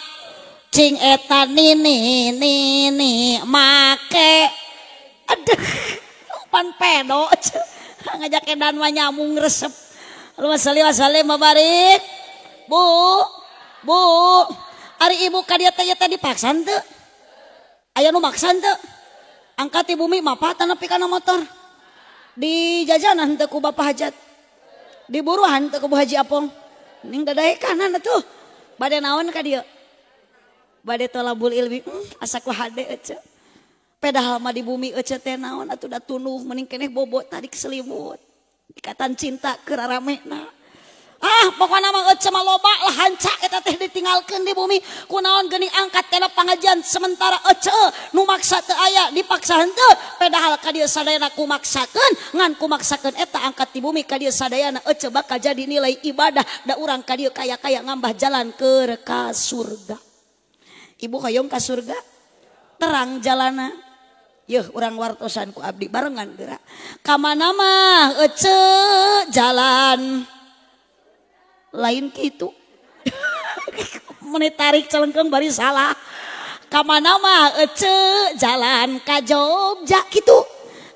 cing eta nini nini make aduh pan pedo ngajak edan mah nyamung resep. Wasali wasali mabarik. Bu, bu, ari ibu ka dieu teh dipaksa henteu? Aya nu maksa henteu? Angkat ti bumi mapah nepi kana motor. Di jajanan henteu ku bapak hajat. Diburuhan henteu ku Bu Haji Apong. Ning dadaekanan atuh. Bade naon ka dieu? Bade tolabul ilmi. Asa ku hade ece. Padahal mah di bumi ece teh naon atuh da tunuh mending keneh bobo tarik selimut. Ikatan cinta keur raramena. Ah pokona mah ece mah loba lah hanca eta teh ditinggalkeun di bumi. Kunaon geuning angkat kana pangajian sementara ece nu maksa teu aya dipaksa henteu. Padahal ka dieu sadayana kumaksakeun ngan kumaksakeun eta angkat di bumi ka dieu sadayana ece bakal jadi nilai ibadah da urang ka dieu kaya-kaya ngambah jalan keur ka surga. Ibu hoyong ka surga? Terang jalana. Yeuh urang wartosan ku abdi barengan geura. Ka mana mah ece jalan lain kitu. Meni tarik celengkeung bari salah. Ka mana mah ece jalan ka Jogja kitu.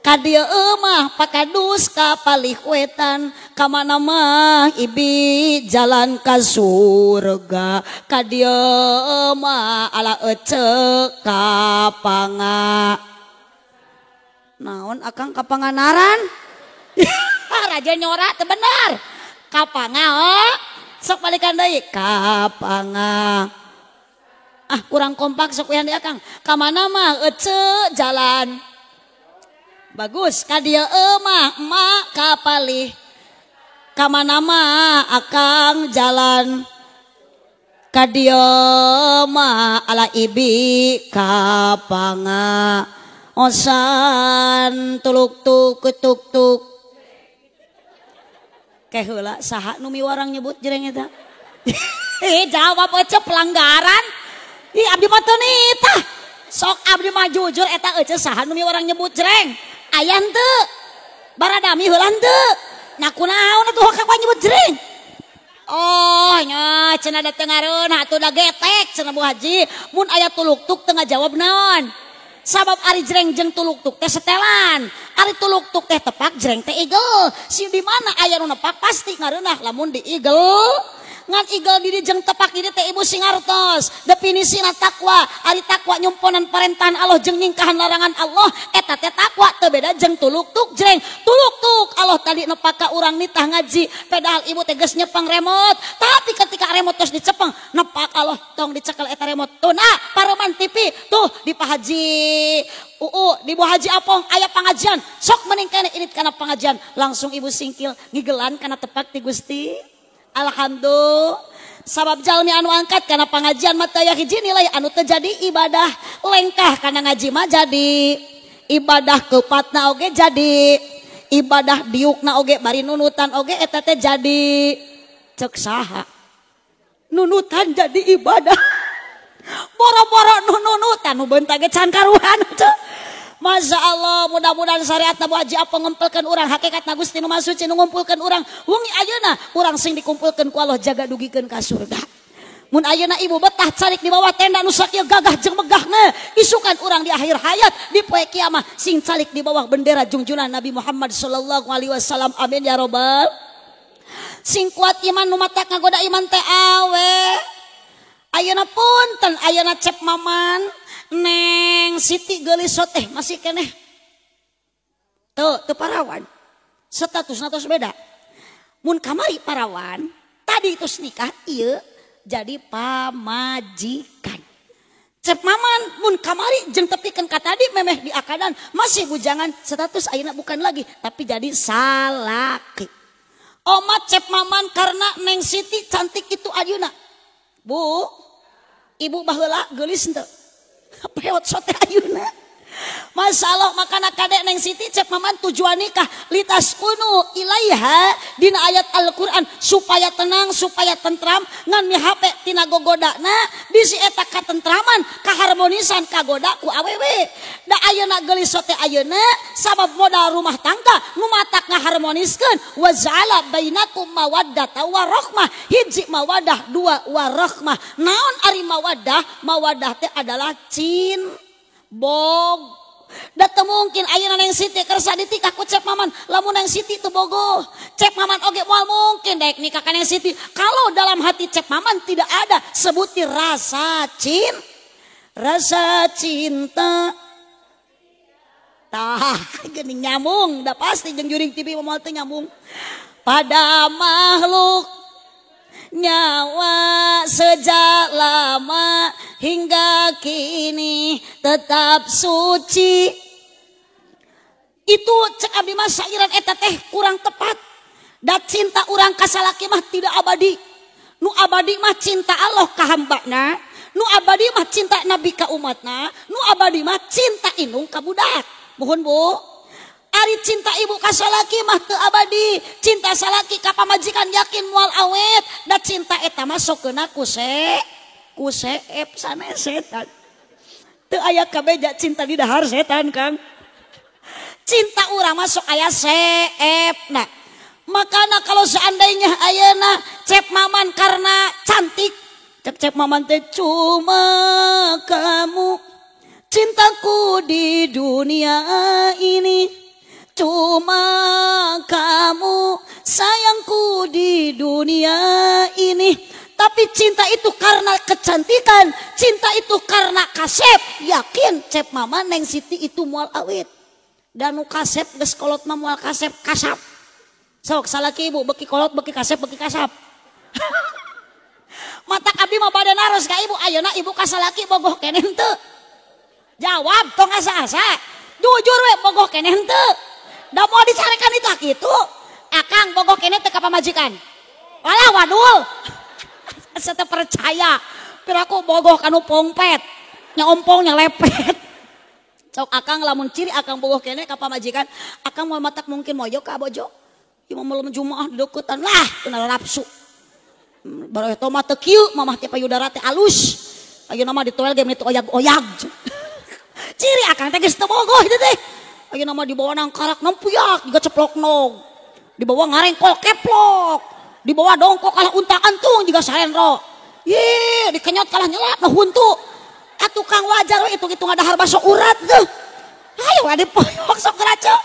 Ka dieu mah pakadus ka palih wetan. Ka mana mah ibi jalan ka surga. Ka dieu mah ala ece ka panga. Naon akang kapanganaran? Raja nyora teu bener. Kapanga oh. Sok balikan deui kapanga. Ah kurang kompak sok uyan deui akang. Ka mana mah ece jalan. Bagus ka dieu mah emak ka palih. Ka mana mah akang jalan. Ka dieu mah ala ibi ka pangaosan tuluk tuk tuk tuk. Ke heula saha nu miwarang nyebut jreng eta? Jawab ece pelanggaran. Ih abdi mah teu nitah. Sok abdi mah jujur eta ece saha nu miwarang nyebut jreng. Aya henteu? Baradami heula henteu? Nah kunaon atuh hak nyebut jreng? Oh nya cenah da teu ngareunah atuh da getek cenah Bu Haji. Mun aya tuluktuk teu ngajawab naon? Sabab ari jreng jeung tuluktuk teh setelan. Ari tuluktuk teh tepak jreng teh igel. Si di mana aya nu nepak pasti ngareunah lamun di igel. Ngan igel diri jeung tepak diri teh ibu sing ngartos. Definisina takwa, ari takwa nyumponan parentahan Allah jeung nyingkahan larangan Allah, eta teh takwa teu beda jeung tuluktuk jreng. Tuluktuk Allah tadi nepak ka urang nitah ngaji, padahal ibu teh geus nyepeng remote, tapi ketika remote tos dicepeng, nepak Allah tong dicekel eta remote. Tuh nah, pareman TV tuh di Pak Haji UU, di Bu Haji Apong aya pangajian, sok mending keneh init kana pangajian, langsung ibu singkil ngigelan kana tepak ti Gusti. Alhamdulillah. Sabab jalmi anu angkat karena pengajian mata ya hiji nilai anu terjadi ibadah lengkah karena ngaji mah jadi ibadah kepatna oge jadi ibadah diukna oge bari nunutan oge eta teh jadi cek saha nunutan jadi ibadah boro-boro nunutan nu beunta ge can karuhan teh. Masya Allah, mudah-mudahan syariat Bu Haji apa ngumpulkeun urang hakikat na Gusti nu Maha Suci nu ngumpulkeun urang wengi ayeuna urang sing dikumpulkeun ku Allah jaga dugikeun ka surga. Mun ayeuna ibu betah calik di bawah tenda nu sakieu gagah jeung megahna, isukan urang di akhir hayat di poe kiamah sing calik di bawah bendera junjunan Nabi Muhammad sallallahu alaihi wasallam. Amin ya robbal. Sing kuat iman nu matak ngagoda iman teh awe. Ayeuna punten ayeuna cep maman Neng Siti geulis teh masih keneh. Tuh, teu parawan. Statusna tos beda. Mun kamari parawan, tadi tos nikah ieu jadi pamajikan. Cep maman mun kamari jeung tepikeun ka tadi memeh diakadan masih bujangan status ayeuna bukan lagi tapi jadi salaki. Omat cep maman karena Neng Siti cantik itu ayeuna. Bu, ibu baheula geulis henteu? Peot sote ayeuna. Masalah makana kadek Neng Siti cep maman tujuan nikah litas kunu ilaiha dina ayat Al-Qur'an supaya tenang supaya tentram ngan mihape tina gogodana bisi eta katentraman kaharmonisan kagoda ku awewe. Da ayeuna geulis sote ayeuna sabab modal rumah tangga nu matak ngaharmoniskeun wa ja'ala bainakum mawaddata warahmah. Hiji mawaddah dua warahmah. Naon ari mawaddah? Mawaddah teh adalah cin bog. Da teu mungkin ayeuna Neng Siti kersa ditikah ku cep maman lamun Neng Siti teu bogoh. Cep maman oge moal mungkin daek nikah ka Neng Siti kalau dalam hati cep maman tidak ada sebutir rasa cin rasa cinta. Tah geuning nyambung da pasti jeung juring TV moal teu nyambung. Pada makhluk nyawa sejak lama hingga kini tetap suci. Itu cek abdi mah sairan eta teh kurang tepat. Da cinta urang ka salaki mah tidak abadi. Nu abadi mah cinta Allah ka hambana, nu abadi mah cinta Nabi ka umatna, nu abadi mah cinta indung ka budak. Mohon Bu. Ari cinta ibu ka salaki mah teu abadi, cinta salaki ka pamajikan yakin moal awet, da cinta eta mah sokeuna ku seep sanes setan. Teu aya kabeja cinta di dahar setan Kang. Cinta urang mah sok aya seepna. Makana kalau seandainya ayeuna cep maman karena cantik, cep maman teh cuma kamu cintaku di dunia ini. Cuma kamu sayangku di dunia ini. Tapi cinta itu karena kecantikan, cinta itu karena kasep. Yakin cep mama Neng Siti itu moal awet. Dan nu kasep geus kolot mah moal kasep kasap. Sok salaki ibu beki kolot beki kasep beki kasap. Mata abdi mah bade naros ka ibu ayeuna ibu ka salaki bogoh keneh henteu? Jawab tong asa-asa. Jujur we bogoh keneh henteu? Da mau dicarekan itu kitu. Akang bogoh keneh teu ka pamajikan. Walah wadul. Asa teu percaya. Piraku bogoh kanu pongpet. Nya ompong nya lepet. Sok akang lamun ciri akang bogoh kene ka pamajikan, akang moal matak mungkin mojo ka bojo. Ieu mah malam Jumaah deukeutan lah teu nafsu. Baru eta mah teu kieu mamah teh payudara teh alus. Ayeuna mah ditoel ge meni teu oyag-oyag. Ciri akang teh geus teu bogoh itu teh. Ayeuna mah dibawa nangkarak nempuyak jiga ceplok nog. Dibawa ngarengkol keplok. Dibawa dongkok kalah unta antung jiga sarenro. Ye, dikenyot kalah nyelap nah huntu. Atuh kang wajar we hitung-hitung dahar baso urat tuh. Hayo ade poyok sok raca.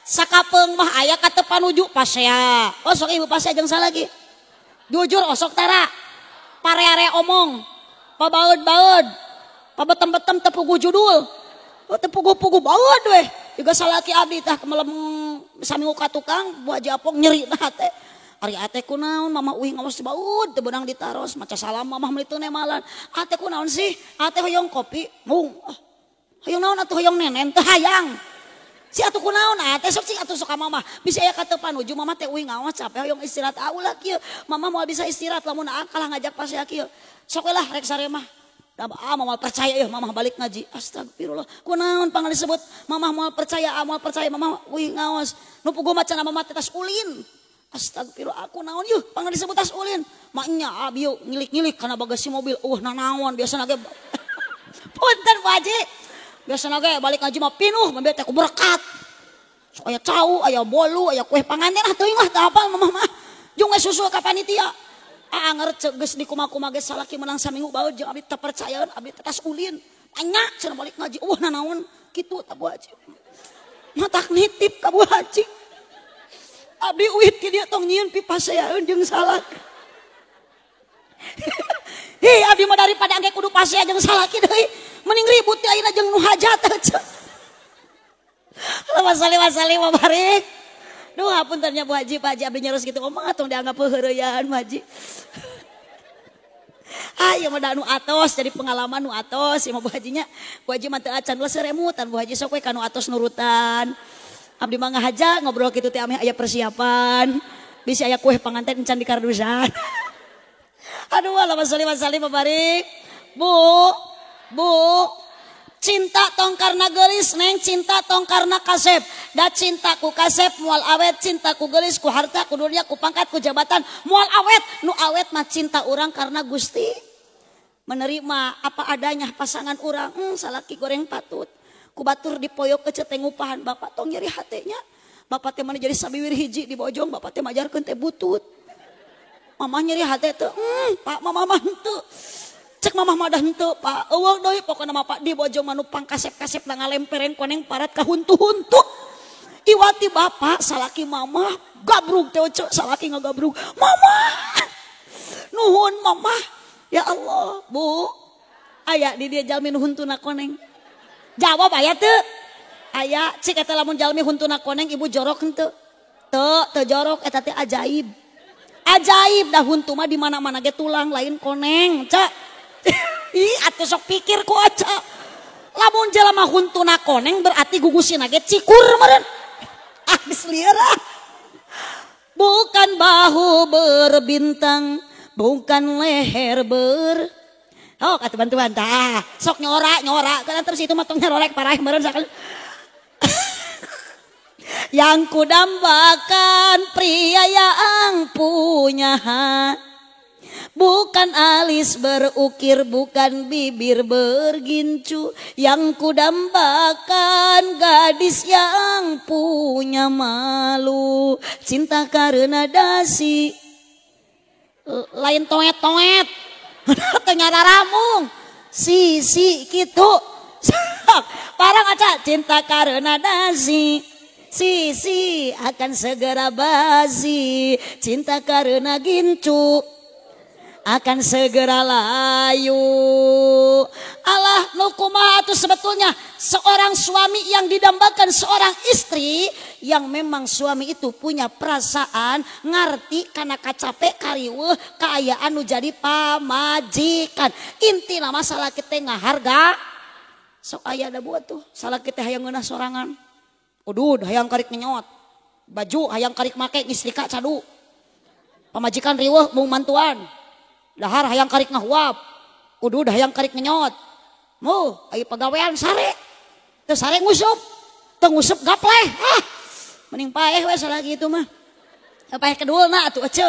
Sakapeung mah aya ka teu panuju pasea. Osok ibu pasea jeung salaki. Jujur osok tara. Pare-are omong. Pabaeud-baeud. Pabetem-betem teu puguh judul. Oh, teu puguh-puguh baeud weh. Juga salaki abdi tah melem saminggu ka tukang Bu Haji Apong nyeri na hate. Ari ate kunaon mama uih ngawas baeud teu beunang ditaros maca salam mamah meuli teu nemalan. Ate kunaon sih? Ate hoyong kopi. Mung. Hoyong naon atuh hoyong nenen teu hayang. Si atuh kunaon ate sok cing atuh sok ka mamah. Bisi aya ka teu panuju mamah teh uih ngawas capek hoyong istirahat ulah kieu. Mamah moal bisa istirahat lamun kalah ngajak pasea kieu. Sok we lah rek sare mah. Ah moal percaya yeuh mamah balik ngaji. Astagfirullah. Kunaon pang disebut mamah moal percaya, moal percaya mamah uih ngawas. Nu puguh maca mamah teh tas ulin. Astagfirullah aku naon yeuh pang disebut tas ulin. Maknya abi yeuh ngilik-ngilik kana bagasi mobil. Nanaon biasana ge. Punten Bu Haji. Biasana ge balik ngaji mah pinuh mobil teh ku berkat. Sok aya cau, aya bolu, aya kue panganten ah teuing lah teu apal mamah mah. Jeung we susul ka panitia. Anger ceuk geus dikumaha-kumaha ge salaki menang saminggu baeud jeung abdi teu percayaeun abdi teh tas ulin. Anya cenah balik ngaji nanaon kitu tah Bu Haji. Matak nitip ka Bu Haji. Abdi uit ki dieu tong nyieun pipaseaeun jeung salaki. Hi abdi mah daripada angge kudu pasea jeung salaki deui mending ribut teh ayeuna jeung nu hajat aja. Allahumma shalli wa sallim wa barik. Duh hapunten nya Bu Haji, Pak Haji abdi nyaros kitu omong tong dianggap heureuyaan Bu Haji. Ah ieu mah da nu atos jadi pengalaman nu atos ieu mah Bu Hajinya. Bu Haji mah teu acan ulah seremutan Bu Haji sok we ka nu atos nurutan. Abdi mah ngahaja ngobrol kitu teh ameh aya persiapan. Bisi aya kue panganten encan di kardusan. Aduh Allahumma sholli wa sallim wa barik. Bu, Bu, cinta tong karena gelis neng, cinta tong karena kasep. Da cinta ku kasep moal awet, cinta ku gelis ku harta ku dunia ku pangkat ku jabatan moal awet. Nu awet mah cinta urang karena Gusti. Menerima apa adanya pasangan urang, salaki goreng patut. Ku batur dipoyok ke teh ngupahan bapak tong nyeri hatenya. Bapak teh mana jadi sabiwir hiji di bojong, bapak teh majarkeun teh butut. Mamah nyeri hate teh, Pak mamah mah henteu. Cek mamah mah dah henteu, Pak. Eueuh deui pokona mah Pak di bojong mah nu pangkasep-kasep na ngalempereng koneng parat ka huntu-huntu. Iwati bapak salaki mamah gabrug teh cek salaki ngagabrug. Mamah. Nuhun mamah. Ya Allah, Bu. Aya di dieu jalmi nu huntuna koneng. Jawab aya teu? Aya cik eta lamun jalmi huntuna koneng ibu jorok henteu. Teu, teu jorok eta teh ajaib. Ajaib dah huntu mah di mana-mana ge tulang lain koneng, cak. Ih, atuh sok pikir ku aca. Lamun jelema huntuna koneng berarti gugusina ge cikur meureun. Ah geus lieur ah. Bukan bahu berbintang, bukan leher ber. Oh, kata bantuan tah. Sok nyora-nyora, kan terus itu mah tong nyarolek parah meureun sakali. Yang kudambakan pria yang punya hak. Bukan alis berukir, bukan bibir bergincu. Yang kudambakan gadis yang punya malu. Cinta karena dasi. Lain toet-toet. Ternyata ramung. Sisi gitu. Parang aja cinta karena dasi. Sisi akan segera basi. Cinta karena gincu akan segera layu. Allah nukumaha itu sebetulnya seorang suami yang didambakan seorang istri yang memang suami itu punya perasaan ngerti karena kacape kariweuh kaayaan nu jadi pamajikan. Intina masalah kita ngaharga sok aya da buat tuh salah kita hayang ngeunah sorangan. Udud hayang karik ngenyot. Baju hayang karik make ngistrika cadu. Pamajikan riweuh mung mantuan. Dahar hayang karik ngahuap. Kudu hayang karik ngenyot. Mu, aya pagawean sare. Teu sare ngusup. Teu ngusup gapleh. Ah, mending paeh we salaki itu mah. Paeh kedulna atuh ece.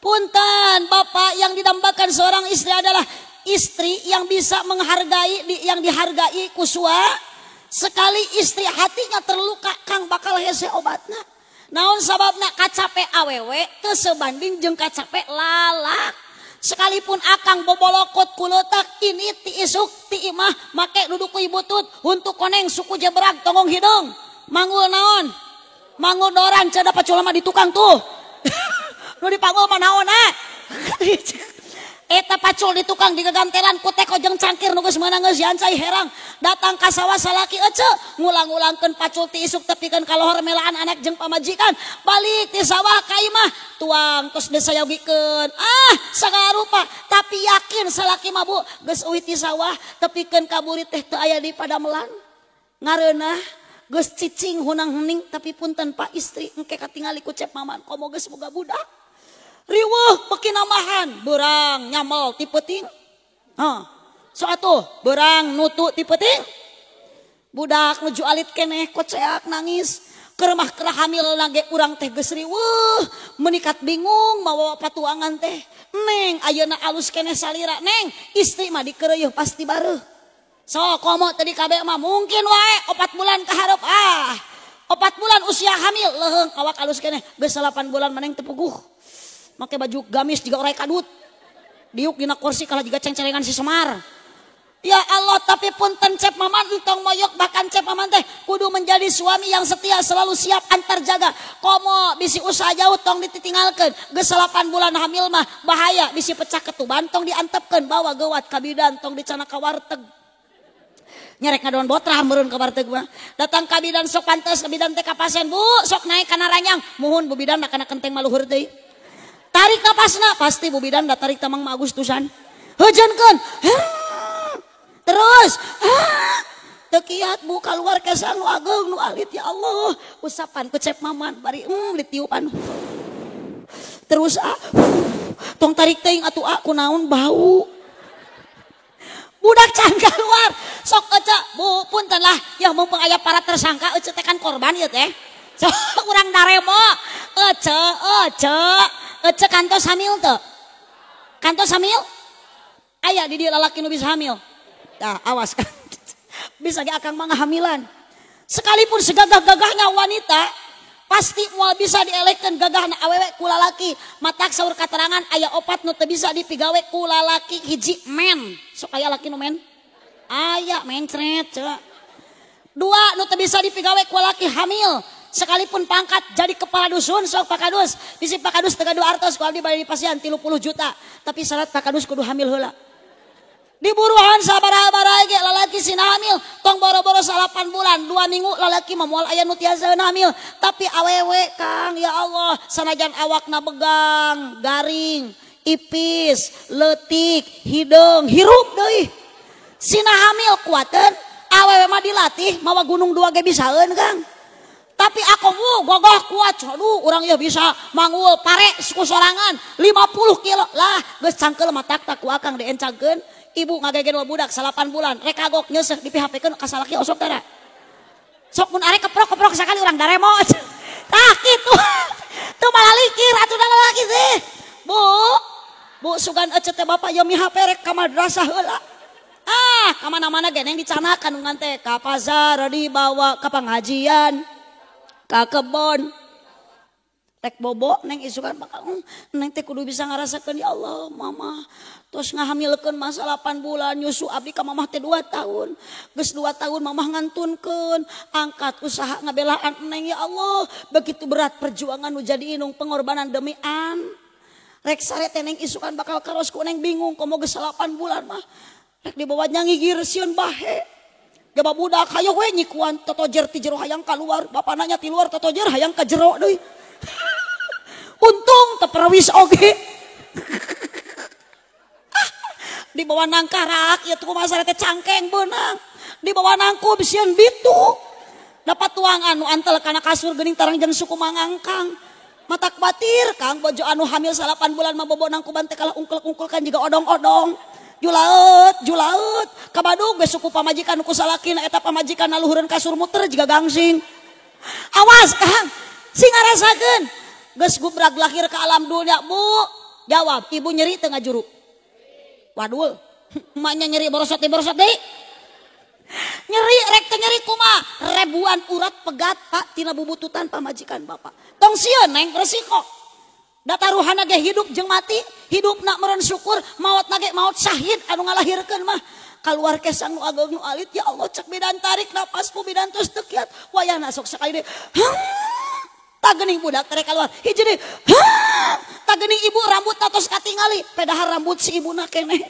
Punten, bapak yang didambakan seorang istri adalah istri yang bisa menghargai, yang dihargai kusua. Sekali istri hatinya terluka, kang bakal hese obatna. Naon sababna kacape awewe teu sebanding jeung kacape lalak. Sekalipun akang bobolokot kuletak ini ti isuk ti imah make duduk ku ibutut untuk koneng suku jebrag tonggong hidung manggul naon manggul doran cada pacul mah di tukang tuh nu dipanggul mah naon ah eta pacul di tukang digegantelan ku teko jeung cangkir nu geus meunang geus yancai herang datang ka sawah salaki ece ngulang-ulangkeun pacul ti isuk tepikeun ka lohor melaan anak jeung pamajikan balik ti sawah ka imah tuang terus disayogikeun ah sagala rupa tapi yakin salaki mah bu geus euy ti sawah tepikeun ka burit teh teu aya di padamelan ngareunah geus cicing hunang hening tapi punten pak istri engke katingali ku cep maman komo geus boga budak riweuh beki namahan berang nyamel ti peuting hah so atuh berang nutu ti peuting budak nuju alit keneh koceak nangis keur mah keur hamil lage urang teh geus riweuh menikat bingung mawa patuangan teh neng ayeuna alus keneh salira neng istri mah dikeureuh pasti bareuh so komo tadi kabeh mah mungkin wae 4 bulan ka hareup ah 4 bulan usia hamil leuheung awak alus keneh geus 8 bulan maneng teu puguh make baju gamis juga orai kadut diuk dina kursi kalah juga cengcelengan si Semar. Ya Allah tapi punten cep maman entong moyok bahkan cep maman teh kudu menjadi suami yang setia selalu siap antar jaga komo bisi usaha jauh tong dititinggalkeun geus 8 bulan hamil mah bahaya bisi pecah ketuban tong diantepkeun bawa geuwat ka bidan tong dicana ka warteg nyerek ngadon botrah meureun ka warteg mah datang ka bidan sok pantes ka bidan teh ka pasien bu sok naik kana ranjang muhun bu bidan kana kenteng maluhur deui tarik napasna pasti bu bidan da tarik tamang ma Agustusan hujankeun terus teu kiat bu kaluar kesang nu ageung nu alit ya Allah usapan ku cep maman bari ditiupan terus ah tong tarik teuing atuh ah kunaon bau budak can keluar sok ece bu punten lah ya mumpung aya para tersangka ece teh kan korban ieu teh sok urang daremo ece ece ece kantos hamil teu kantos hamil aya di dieu lalaki nu bisa hamil tah awas kan bisa ge akang mah ngahamilan sekalipun segagah-gagahnya wanita pasti moal bisa dielehkeun gagahna awewe ku lalaki matak saur katerangan aya opat nu teu bisa dipigawe ku lalaki hiji men sok aya laki nu men aya mencret ceu dua nu teu bisa dipigawe ku lalaki hamil sekalipun pangkat jadi kepala dusun sok Pak Kadus bisi Pak Kadus teu gaduh artos ku abdi bade dipasihan 30 juta tapi syarat Pak Kadus kudu hamil heula diburuhan sabaraha-baraha ge lalaki sina hamil tong boro-boro 8 bulan 2 minggu lalaki mah moal aya nu tiasa hamil tapi awewe Kang ya Allah sanajan awakna begang garing ipis leutik hideung hirup deui sina hamil kuateun awewe mah dilatih mawa gunung 2 ge bisaeun Kang tapi aku gogoh kuat aduh urang ya bisa manggul pare ku sorangan 50 kilo lah geus cangkeul mah tak ku akang diencangkeun ibu ngagegen budak 8 bulan rek kagok nyeuseuh di PHP-keun ka salaki osok tara sok mun arek keprok-keprok sakali urang daremo tah kitu teu malalikir atuh da lalaki teh bu bu sugan ece teh bapak yo mi HP rek ka madrasah heula ah ka mana-mana ge neng dicanakan ngan teh ka pasar dibawa ka pengajian ka kebon rek bobo neng isukan bakal neng teh kudu bisa ngarasakeun ya Allah mama terus ngahamilkeun masa 8 bulan nyusu abdi ka mamah teh 2 tahun geus 2 tahun mamah ngantunkeun angkat usaha ngabelaan neng ya Allah begitu berat perjuangan nu jadi inung pengorbanan demi an rek sare teh neng isukan bakal karos ku neng bingung komo geus 8 bulan mah rek dibawa nyangigir sieun bahe gaba budak hayo we nyikuan totojer ti jero hayang kaluar bapak nanya ti luar totojer hayang ka jero deui untung teperawis oge di bawah nangkarak ya tuh masalah teh cangkeng beunang di bawah nangkub sieun bitu dapat tuangan nu antel kana kasur geuning tarang jeung suku mangangkang Matak batir Kang bojo anu hamil 8 bulan mah bobonang ku bante kalah ungkel-ungkel kan jiga odong-odong. Julaut, julaut. Kabadug ge suku pamajikan ku salakina eta pamajikan naluhureun kasur muter jiga gangsing. Awas Kang, sing ngarasakeun. Geus gubrag lahir ke alam dunia, Bu. Jawab, ibu nyeri teu ngajuru. Wadul, emaknya nyeri borosot deui. Nyeri rek teu nyeri kumaha? Ribuan urat pegat Pak tina bubututan pamajikan bapak. Tong sieun neng resiko. Da taruhanna ge hidup jeung mati, hidupna meureun syukur, maotna ge maot syahid anu ngalahirkeun mah. Kaluar kesang nu ageng nu alit ya Allah cek bidan tarik napas ku bidan tos teu kiat. Wayahna sok sakali deui. Tagening budak terek keluar. Hiji deui. Tagening ibu rambutna tos katingali, pedahar rambut si ibuna keneh.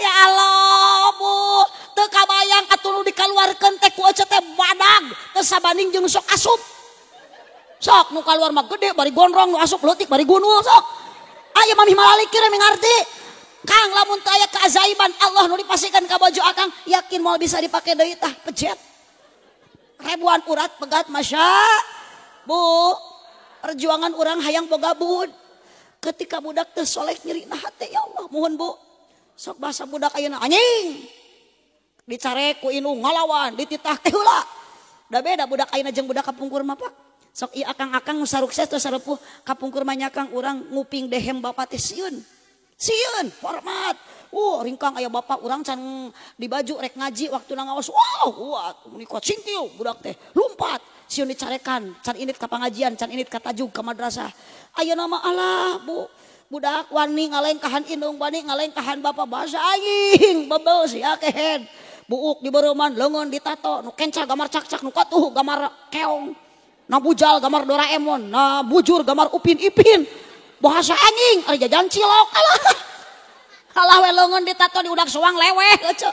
Ya Allah Bu, teu kabayang atuh nu dikaluarkeun teh ku ece teh badag, teu sabanding jeung sok asup. Sok nu kaluar mah gede bari gondrong, nu asup leutik bari gunul sok. Aya mamih malalikir mi ngarti. Kang lamun teu aya keajaiban Allah nu dipasihkan ka baju akang, yakin moal bisa dipake deui tah pejet. Ribuan urat pegat masya. Bu, perjuangan urang hayang boga bud. Ketika budak teu soleh nyerina hate ya Allah, mohon Bu. Sok bahasa budak ayeuna anjing. Dicarek ku indung ngalawan, dititah teh heula. Da beda budak ayeuna jeung budak kapungkur mah Pak. Sok ieu akang-akang nu sarukses teh sarepuh kapungkur mah nya Kang urang nguping dehem bapak teh sieun. Sieun, hormat. Ringkang aya bapak urang can di baju rek ngaji waktuna ngaos. Wow, wah meni kuat singkiu budak teh. Lumpat, sieun dicarekan, can init ka pangajian, can init ka tajug ka madrasah. Ayeuna mah alah Bu. Budak wani ngalengkahan indung, wani ngalengkahan bapak bahasa aing bebel sia kehed. Buuk di bereuman, leungeun ditato, nu kenca gambar cakcak, nu katuh gambar keong. Na bujal gambar Doraemon, na bujur gambar Upin Ipin. Bahasa anjing, ari jajan cilok. Alah. Alah we leungeun ditato di udak soang leweh ece.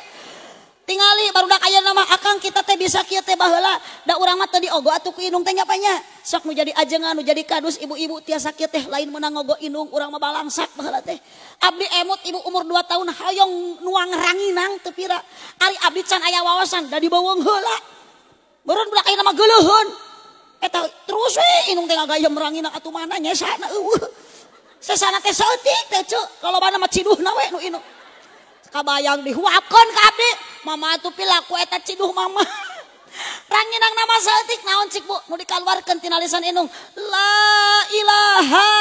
Tingali barudak ayeuna mah akang kita teh bisa kieu teh baheula. Da urang mah teu diogo atuh ku indung teh nya nya. Sok nu jadi ajengan, nu jadi kadus ibu-ibu tiasa kieu teh lain meunang ngogo indung urang mah balangsak baheula teh. Abdi emut ibu umur 2 tahun hoyong nuang ranginang teu pira. Ari abdi can aya wawasan da dibeuweung heula. Meureun budak ayeuna mah geuleuheun. Eta terus we indung teh ngagayem ranginang atuh mana nyesana eueuh. Sesana teh saeutik teh ceu, lolobana mah ciduhna we nu indung. Kabayang dihuapkeun ka abdi. Mama atuh pilaku eta ciduh mama. Ranginang nama saeutik naon cik Bu nu dikaluarkeun tina lisan indung. La ilaha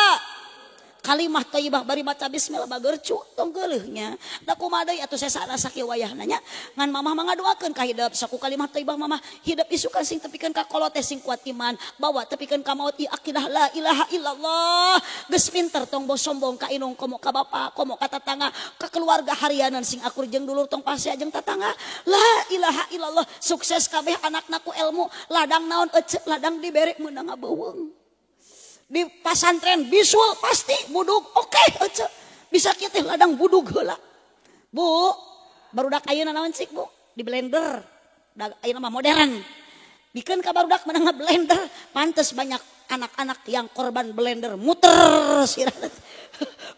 kalimah thayyibah bari maca bismillah bagercu tong geuleuhnya. Da kumaha deui atuh sesana sakieu wayahna nya. Ngan mamah mah ngadoakeun ka hidep saku kalimah thayyibah mamah hidep isukan sing tepikeun ka kolot teh sing kuat iman, bawa tepikeun ka maut ieu akidah la ilaha illallah. Geus pinter tong bos sombong ka indung komo ka bapa, komo ka tatangga, ka keluarga harianan sing akur jeung dulur tong pasea jeung tatangga. La ilaha illallah sukses kabeh anakna ku ilmu, ladang naon ece ladang dibere meunang ngabeuweung. Di pasantren bisul pasti budug oke ece. Bisa kieu teh ladang budug heula. Bu, barudak ayeuna naon cik Bu? Di blender. Da ayeuna mah modern. Bikeun ka barudak menang blender, pantes banyak anak-anak yang korban blender muter sirah.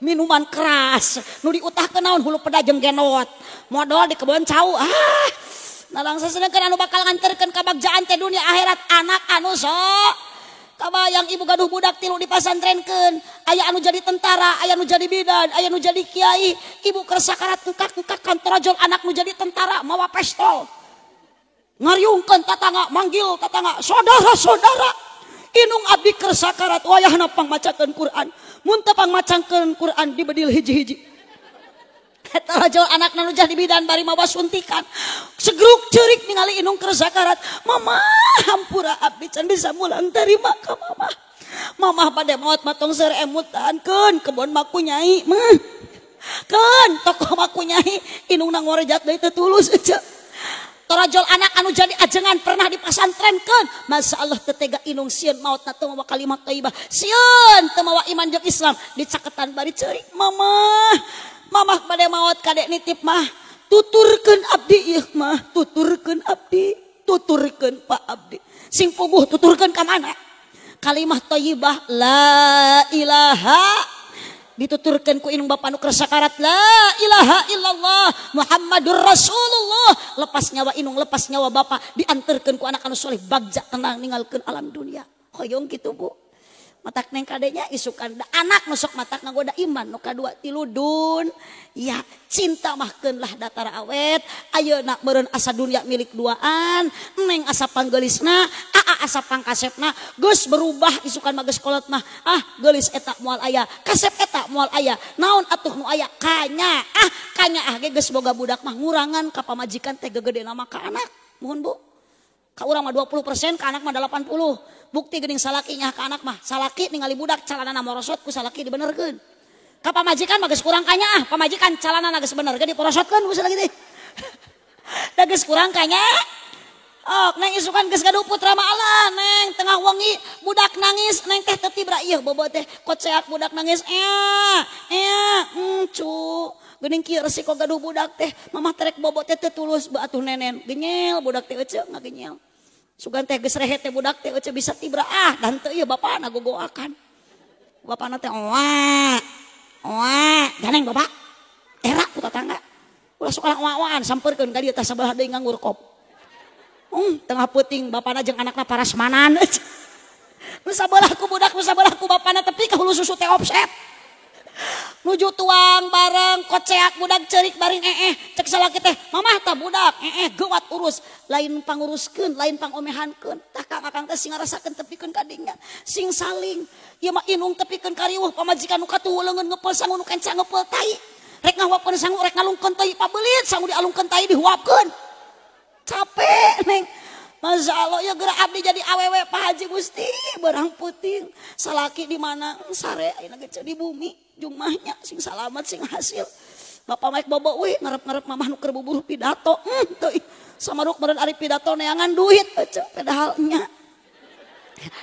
Minuman keras, nu diutahkeun naon hulu peda jeung genot. Modol di kebon cau. Ah, nah langsung sedengkeun anu bakal nganterkeun kabagjaan teh dunia akhirat anak anu sok. Kabayang ibu gaduh budak tilu dipasantrenkeun, aya anu jadi tentara, aya anu jadi bidan, aya anu jadi kiai. Ibu keur sakarat engkak-engkakan torajol anak nu jadi tentara mawa pistol. Ngariungkeun tatangga, manggil tatangga, saudara-saudara, indung abdi keur sakarat wayahna pangmacakeun Quran. Mun teu pangmacakeun Quran dibedil hiji-hiji. Eta anak nu jadi bidan bari mawa suntikan. Segruk ceurik ningali indung keur sakarat. Mama hampura abdi can bisa mulang terima ka mama. Mamah bade maot mah tong seur emutan keun kebon mah ku nyai mah. Keun tokoh mah ku nyai indungna ngorejat deui teu tulus ece. Torajol anak anu jadi ajengan pernah dipasantrenkeun. Masya Allah teu tega indung sieun maotna teu mawa kalimat thayyibah. Sieun teu mawa iman jeung Islam dicaketan bari ceurik mama. Mamah bade maot kadek nitip mah tuturkeun abdi ieu mah tuturkeun abdi tuturkeun Pak abdi sing puguh tuturkeun ka mana kalimah thayyibah la ilaha Dituturkeun ku indung bapa nu keur sakarat la ilaha illallah Muhammadur Rasulullah. Lepas nyawa indung, lepas nyawa bapa, dianterkeun ku anak anu soleh bagja tenang ninggalkeun alam dunia. Hoyong kitu Bu. Matak neng kadenya isukan da anak nu sok matak ngagoda iman nu kadua tilu dun. Ya cinta mahkeun lah datara awet. Ayeuna meureun asa dunia milik duaan, neng asa panggelisna, aa asa pangkasepna, geus berubah isukan mah geus kolot mah. Ah geulis eta moal aya, kasep eta moal aya. Naon atuh nu aya kanya. Ah kanya ah ge geus boga budak mah ngurangan ka pamajikan teh gegedena mah ka anak. Muhun Bu. Ka urang mah 20%, ka anak mah 80. Bukti geuning salaki nyah ka anak mah. Salaki ningali budak calanana morosot ku salaki dibenerkeun. Ka pamajikan mah geus kurang kanya ah, pamajikan calanana geus bener ge diporosotkeun ku salaki teh. Da geus kurang kanya. Ok, neng isukan geus gaduh putra mah Allah, neng tengah wengi budak nangis, neng teh teu tibra ieu bobo teh koceak budak nangis ea cu. Geuning kieu resiko gaduh budak teh, mamah terek bobo teh teu tulus beuh atuh nenen. Genyel budak teh eceu ngagenyel. Sugan teh geus rehe teh budak teh eceu bisa tibra ah dan teu ieu bapana gogoakan. Bapana teh oa. Oa, ganeng bapak. Era ku tatangga. Ulah sok oa-oaan sampeurkeun ka dieu tah sabelah deui nganggur kop. Tengah peuting bapana jeung anakna parasmanan. Nu sabelah ku budak, nu sabelah ku bapana tepi ka hulu susu teh offset. Nuju tuang bareng koceak budak cerik baring cek salaki teh mamah tah budak geuwat urus lain panguruskeun lain pangomehankeun tah kang akang teh sing ngarasakeun tepikeun ka dinya sing saling ieu mah inung tepikeun ka riweuh pamajikan nu katuhu leungeun ngepel sangu nu kenca ngepel tai rek ngahuapkeun sangu rek ngalungkeun tai pabelit sangu dialungkeun tai dihuapkeun capek neng. Masya Allah ya geura abdi jadi awewe Pak Haji Gusti berang puting salaki di mana sare ayeuna ge di bumi jumahnya sing salamat sing hasil bapak maek bobo we ngarep-ngarep mamah nu keur buburuh pidato teu samaruk meureun ari pidato neangan duit eceu padahal nya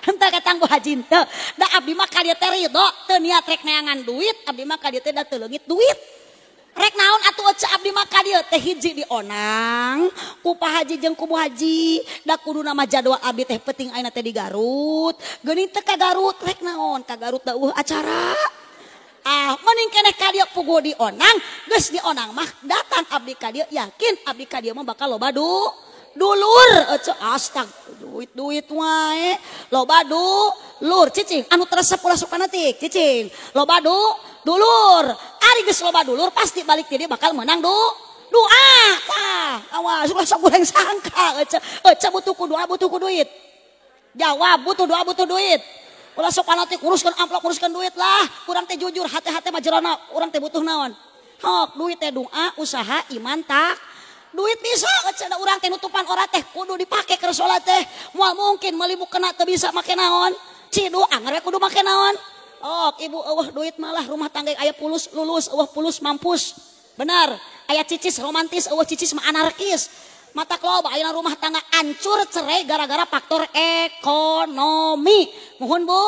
henteu katang Bu Haji teu da abdi mah ka dieu teh ridho teu niat rek neangan duit abdi mah ka dieu teh da teu leungit duit. Rek naon atuh eceu abdi mah ka dieu teh hiji dionang ku Pak Haji jeung ku Bu Haji da kuduna mah jadwal abdi teh penting ayeuna teh di Garut geuning teh ka Garut rek naon ka Garut da eueuh acara ah mending keneh ka dieu puguh dionang geus dionang mah datang abdi ka dieu yakin abdi ka dieu mah bakal loba dulur eceu astag duit-duit wae loba dulur cicing anu teresep ulah sok fanatik cicing loba dulur ari geus loba dulur pasti balik ti dieu bakal menang doa tah awas ulah sok goreng sangka eceu eceu butuh ku doa butuh ku duit jawab butuh doa butuh duit ulah sok fanatik uruskeun amplop uruskeun duit lah urang teh jujur hate-hate mah jerona urang teh butuh naon hok duit teh doa usaha iman tak duit bisa eceu da urang teh nutupan ora teh kudu dipake keur salat teh moal mungkin meuli mukena teu bisa make naon cidu anger we kudu make naon. Oh, ibu eueuh duit malah rumah tangga aya pulus lulus eueuh pulus mampus. Benar, aya cicis romantis eueuh cicis mah anarkis. Mata loba ayeuna rumah tangga hancur cerai gara-gara faktor ekonomi. Muhun Bu,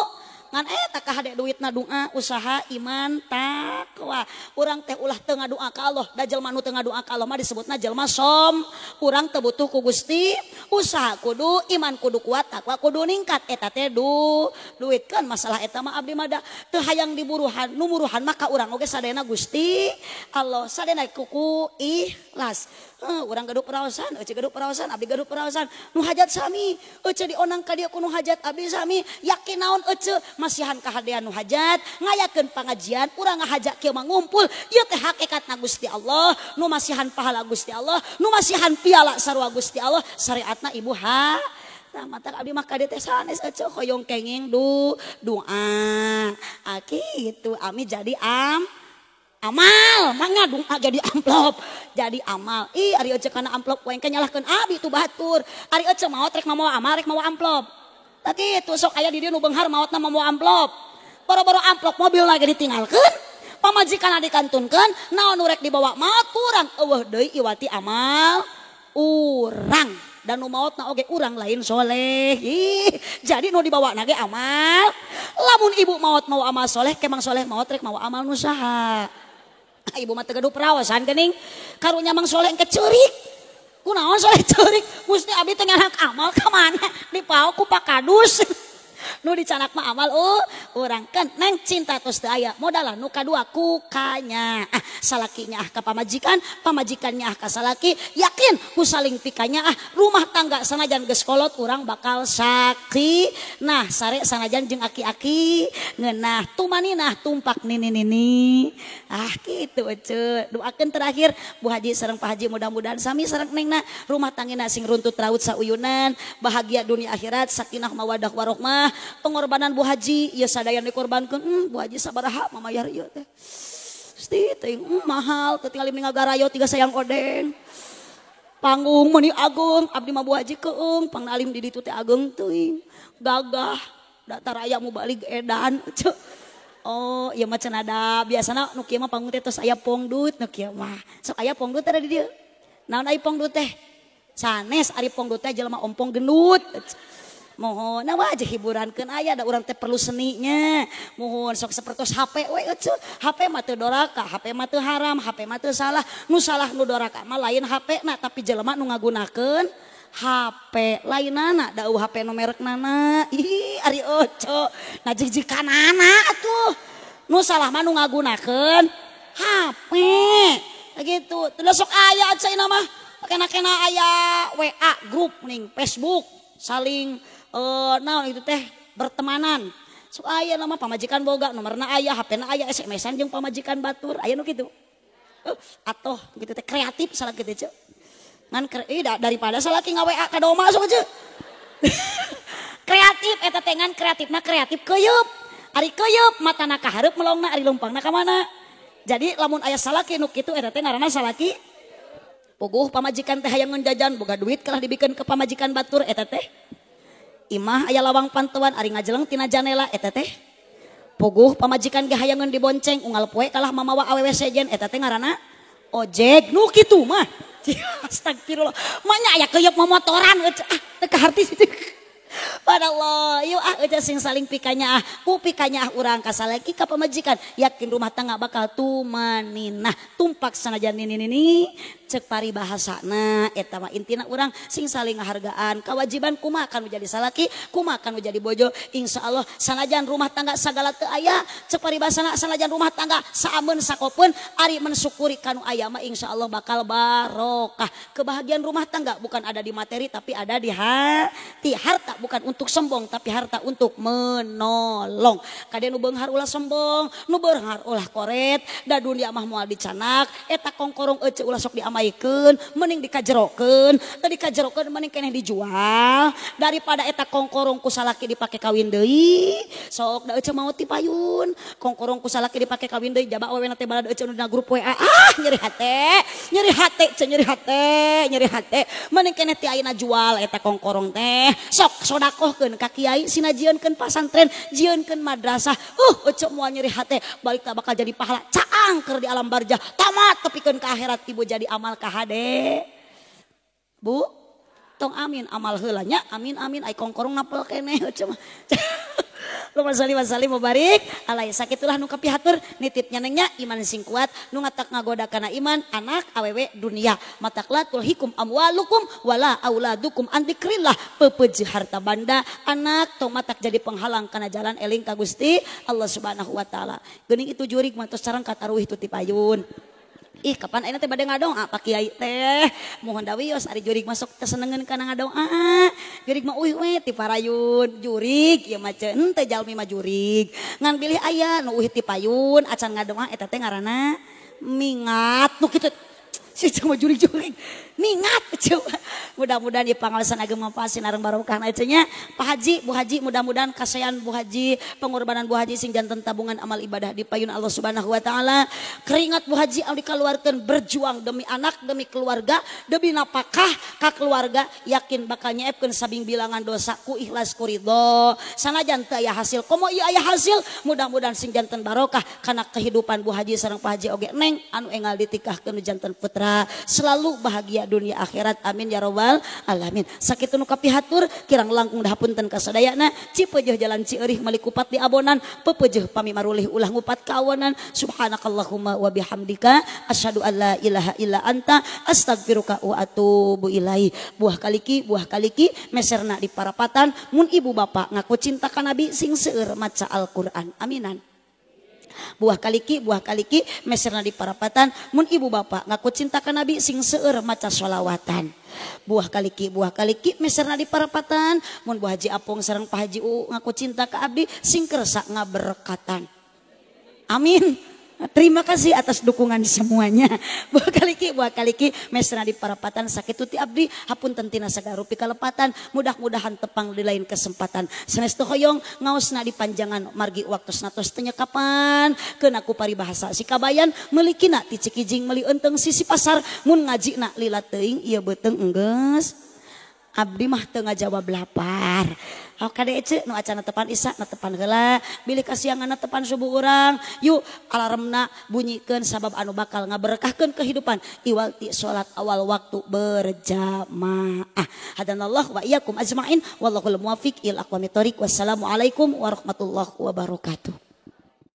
ngan eta kahade duitna doa, usaha, iman, takwa. Urang teh ulah teu ngadoa ka Allah, da jelema nu teu ngadoa ka Allah mah disebutna jelema som. Urang teu butuh ku Gusti, usaha kudu, iman kudu kuat, takwa kudu ningkat. Eta teh duit kan masalah eta mah abdi mah da teu hayang diburuhan, nu muruhan mah ka urang oge sadayana Gusti Allah, sadayana kuku ikhlas. Urang gaduh peraosan, ece gaduh peraosan, abdi gaduh peraosan, nu hajat sami, ece dionang ka dieu ku nu hajat abdi sami, yakin naon ece masihan kahadean nu hajat, ngayakeun pangajian, urang ngahajak kieu mah ngumpul, ieu teh hakikatna Gusti Allah, nu masihan pahala Gusti Allah, nu masihan piala sarua Gusti Allah, syariatna ibu ha. Tah matak abdi mah ka dieu teh sanes ece hoyong kenging doa. Ah kitu ami jadi amal mangga doa jadi amplop jadi amal ih ari ece kana amplop wae engke nyalahkeun abi tu batur ari ece maot rek mawa amal rek mawa amplop tah kitu sok aya di dieu nu beunghar maotna mawa amplop boro-boro amplop mobil lagi ditinggalkeun pamajikan dikantunkeun naon nu rek dibawa maot urang eueuh deui iwati amal urang dan nu maotna oge urang lain soleh. Ih, jadi nu dibawa nage amal lamun ibu maot mawa amal soleh kemang soleh maot rek mawa amal nu saha. Ibu mah teu gaduh perawasan geuning karunya Mang Soleh engke ceurik kunaon Soleh ceurik Gusti abdi teh nganak amal ka mana dipaok ku Pak Kadus. Nu dicanak mah amal urang kan neng cinta tos teu aya modalah nu kadua kukanya ah salakinya ah ka pamajikan, pamajikannya ah ka salaki, yakin ku saling pikanya ah rumah tangga sanajan geus kolot urang bakal saki. Nah sare sanajan jeung aki-aki ngeunah tumaninah tumpak nini-nini ah kitu ece. Doakeun terakhir Bu Haji sareng Pak Haji mudah-mudahan sami sareng nengna rumah tanggina sing runtut raut sauyunan, bahagia dunia akhirat, sakinah mawadah warohmah. Pengorbanan Bu Haji ieu sadaya dikorbankeun. Bu Haji sabaraha mamayar ieu teh. Gusti teuing mahal teu tingali mending ngagarayo tiga sayang odeng. Panggung meuni ageung abdi mah Bu Haji keung pangna alim di ditu teh ageung teuing. Gagah datar aya mubalig edan. Oh ieu mah cenah da biasana nu kieu mah panggung teh tos aya pongdut nu kieu mah. Sok aya pongdut teh di dieu. Naon ari pongdut teh? Sanes ari pongdut teh jelema ompong gendut. Mohon nah wajah hiburankeun aya da urang teh perlu seninya. Mohon sok sapertos HP we eueuh. HP mah teu doraka, HP mah teu haram, HP mah teu salah. Nu salah nu doraka mah lain HP na tapi jelema nu ngagunakeun HP lainana da eueuh HP nu mereknana. Ih ari eueuh. Nah jigjikanana atuh. Nu salah mah nu ngagunakeun HP. Gitu. Teu sok aya cenah mah kena-kena aya WA grup ning Facebook saling naon itu teh bertemanan. Sok aya nama pamajikan boga nomorna aya, HP-na aya, SMS-an jeung pamajikan batur, aya nu kitu. Atoh gitu teh kreatif salah kitu ceu. Ngan daripada salaki nga-WA ka doma sok ceu. Kreatif eta teh ngan kreatifna kreatif keuyeup. Ari keuyeup matana ka hareup melongna ari leumpangna ka mana. Jadi lamun aya salaki nu kitu eta teh ngaranna salaki puguh pamajikan teh hayang jajan boga duit kalah dibikeun ke pamajikan batur eta teh. Imah aya lawang pantauan ari ngajeleng tina janela eta teh. Puguh pamajikan ge hayangeun dibonceng unggal poe kalah mamawa awewe sejen eta teh ngaranna ojek nu kitu mah. Astagfirullah. Manya aya keuyeup momotoran ah teu kaharti. Padallah, yuk ah eueuh sing saling pikanya ah, ku pikanya ah urang ka salaki ka pamajikan, yakin rumah tangga bakal tumaninah, tumpak sanajan nini-nini cek paribahasana eta mah intina urang sing saling ngahargaan, kewajiban kumaha kanu jadi salaki, kumaha kanu jadi bojo, insyaallah sanajan rumah tangga sagala teu aya, cek paribahasana sanajan rumah tangga saameun sakopeun ari mensyukuri kanu aya mah insyaallah bakal barokah. Kebahagiaan rumah tangga bukan ada di materi tapi ada di hati. Harta bukan untuk sombong tapi harta untuk menolong. Kade nu beunghar ulah sombong, nu beunghar ulah koret, da dunia mah moal dicanak, eta kongkorong ece ulah sok diamaikeun, mending dikajerokeun, teu dikajerokeun mending keneh dijual daripada eta kongkorong ku salaki dipake kawin deui. Sok da ece mau ti payun, kongkorong ku salaki dipake kawin deui jaba awewena teh balad ece nu dina grup WA. Ah nyeri hate, nyeri hate, ce nyeri hate, nyeri hate. Mending keneh ti ayeuna jual eta kongkorong teh. Sok sodakohkeun ka kiai sina jieunkeun pasantren, jieunkeun madrasah. Ece moal nyeri hate, balik tak bakal jadi pahala. Caang keur di alam barjah, tamat tepikeun ka akhirat ibu jadi amal ka hade. Bu, tong amin amal heula nya, amin amin ai kongkorong napel keneh ece mah. Allahumma sholli wa sallim wa barik alaihi. Sakitulah nu kapihatur nitipnya nengnya iman sing kuat nu ngatak ngagoda kana iman anak awewe dunia. Matakla tulhikum amwalukum wala auladukum an dzikrillah. Pepeje harta banda anak tong matak jadi penghalang kana jalan eling ka Gusti Allah Subhanahu wa taala. Geuning itu jurig mah tos sareng kataruih tu ti payun. Ih kapan ayeuna teh bade ngadoa Pak Kiai teh. Mohon dawios ari jurig masuk teh senengeun kana ngadoa. Jurig mah uih we ti parayun jurig ieu mah ceun teh jalmi mah jurig. Ngan bilih aya nu uih ti payun acan ngadoa eta teh ngaranna mingat nu kitu. Si cuma jurig-jurig mingat coba. Mudah-mudahan di pangaosan ageng manfaat sinareng barokah na nya. Pak Haji, Bu Haji, mudah-mudahan kasayan Bu Haji, pengorbanan Bu Haji sing janten tabungan amal ibadah di payun Allah Subhanahu wa taala. Keringat Bu Haji anu dikaluarkeun berjuang demi anak, demi keluarga, demi napakah ka keluarga, yakin bakal nyeepkeun sabing bilangan dosa ku ikhlas ku ridho. Sanajan teu aya hasil, komo ieu aya hasil, mudah-mudahan sing janten barokah kana kehidupan Bu Haji sareng Pak Haji oge neng anu enggal ditikahkeun janten putra. Selalu bahagia dunia akhirat amin ya robbal alamin. Sakitu nu kapihatur kirang langkung dahapunten kasadayana cipeujeuh jalan Cieurih meuli kupat di abonan pepeujeuh pami marulih ulah ngupat kawanan. Subhanakallahumma wa bihamdika asyhadu an la ilaha illa anta astagfiruka wa atubu ilaih. Buah kaliki meserna di parapatan mun ibu bapak ngaku cinta ka Nabi sing seueur maca Al-Qur'an aminan. Buah kaliki meserna di parapatan mun ibu bapak ngaku cinta ka Nabi sing seueur maca sholawatan. Buah kaliki meserna di parapatan mun Bu Haji Apung sareng Pak Haji U ngaku cinta ka abdi sing kersa ngaberkatan. Amin. Terima kasih atas dukungan semuanya. Buah kaliki mesra di parapatan sakitu ti abdi hapunten tina sagarupi kalepatan mudah-mudahan tepang di lain kesempatan. Sanes teu hoyong ngaosna di panjangan margi waktosna tos teu nyekapan keuna ku paribahasa si kabayan meulikina ti Cikijing meuli euteng sisi pasar mun ngajina lila teuing ieu beuteung enggeus. Abdi mah teu ngajawab lapar. Oh kade ece nu acana tepan isya na tepan heula bilih kasiangan na tepan subuh urang yuk alarmna bunyikeun sabab anu bakal ngaberkahkeun kehidupan iwal ti salat awal waktu berjamaah. Hadanallah wa iyyakum ajmain wallahul muwaffiq ila aqwamit thoriq. Wassalamualaikum warahmatullahi wabarakatuh.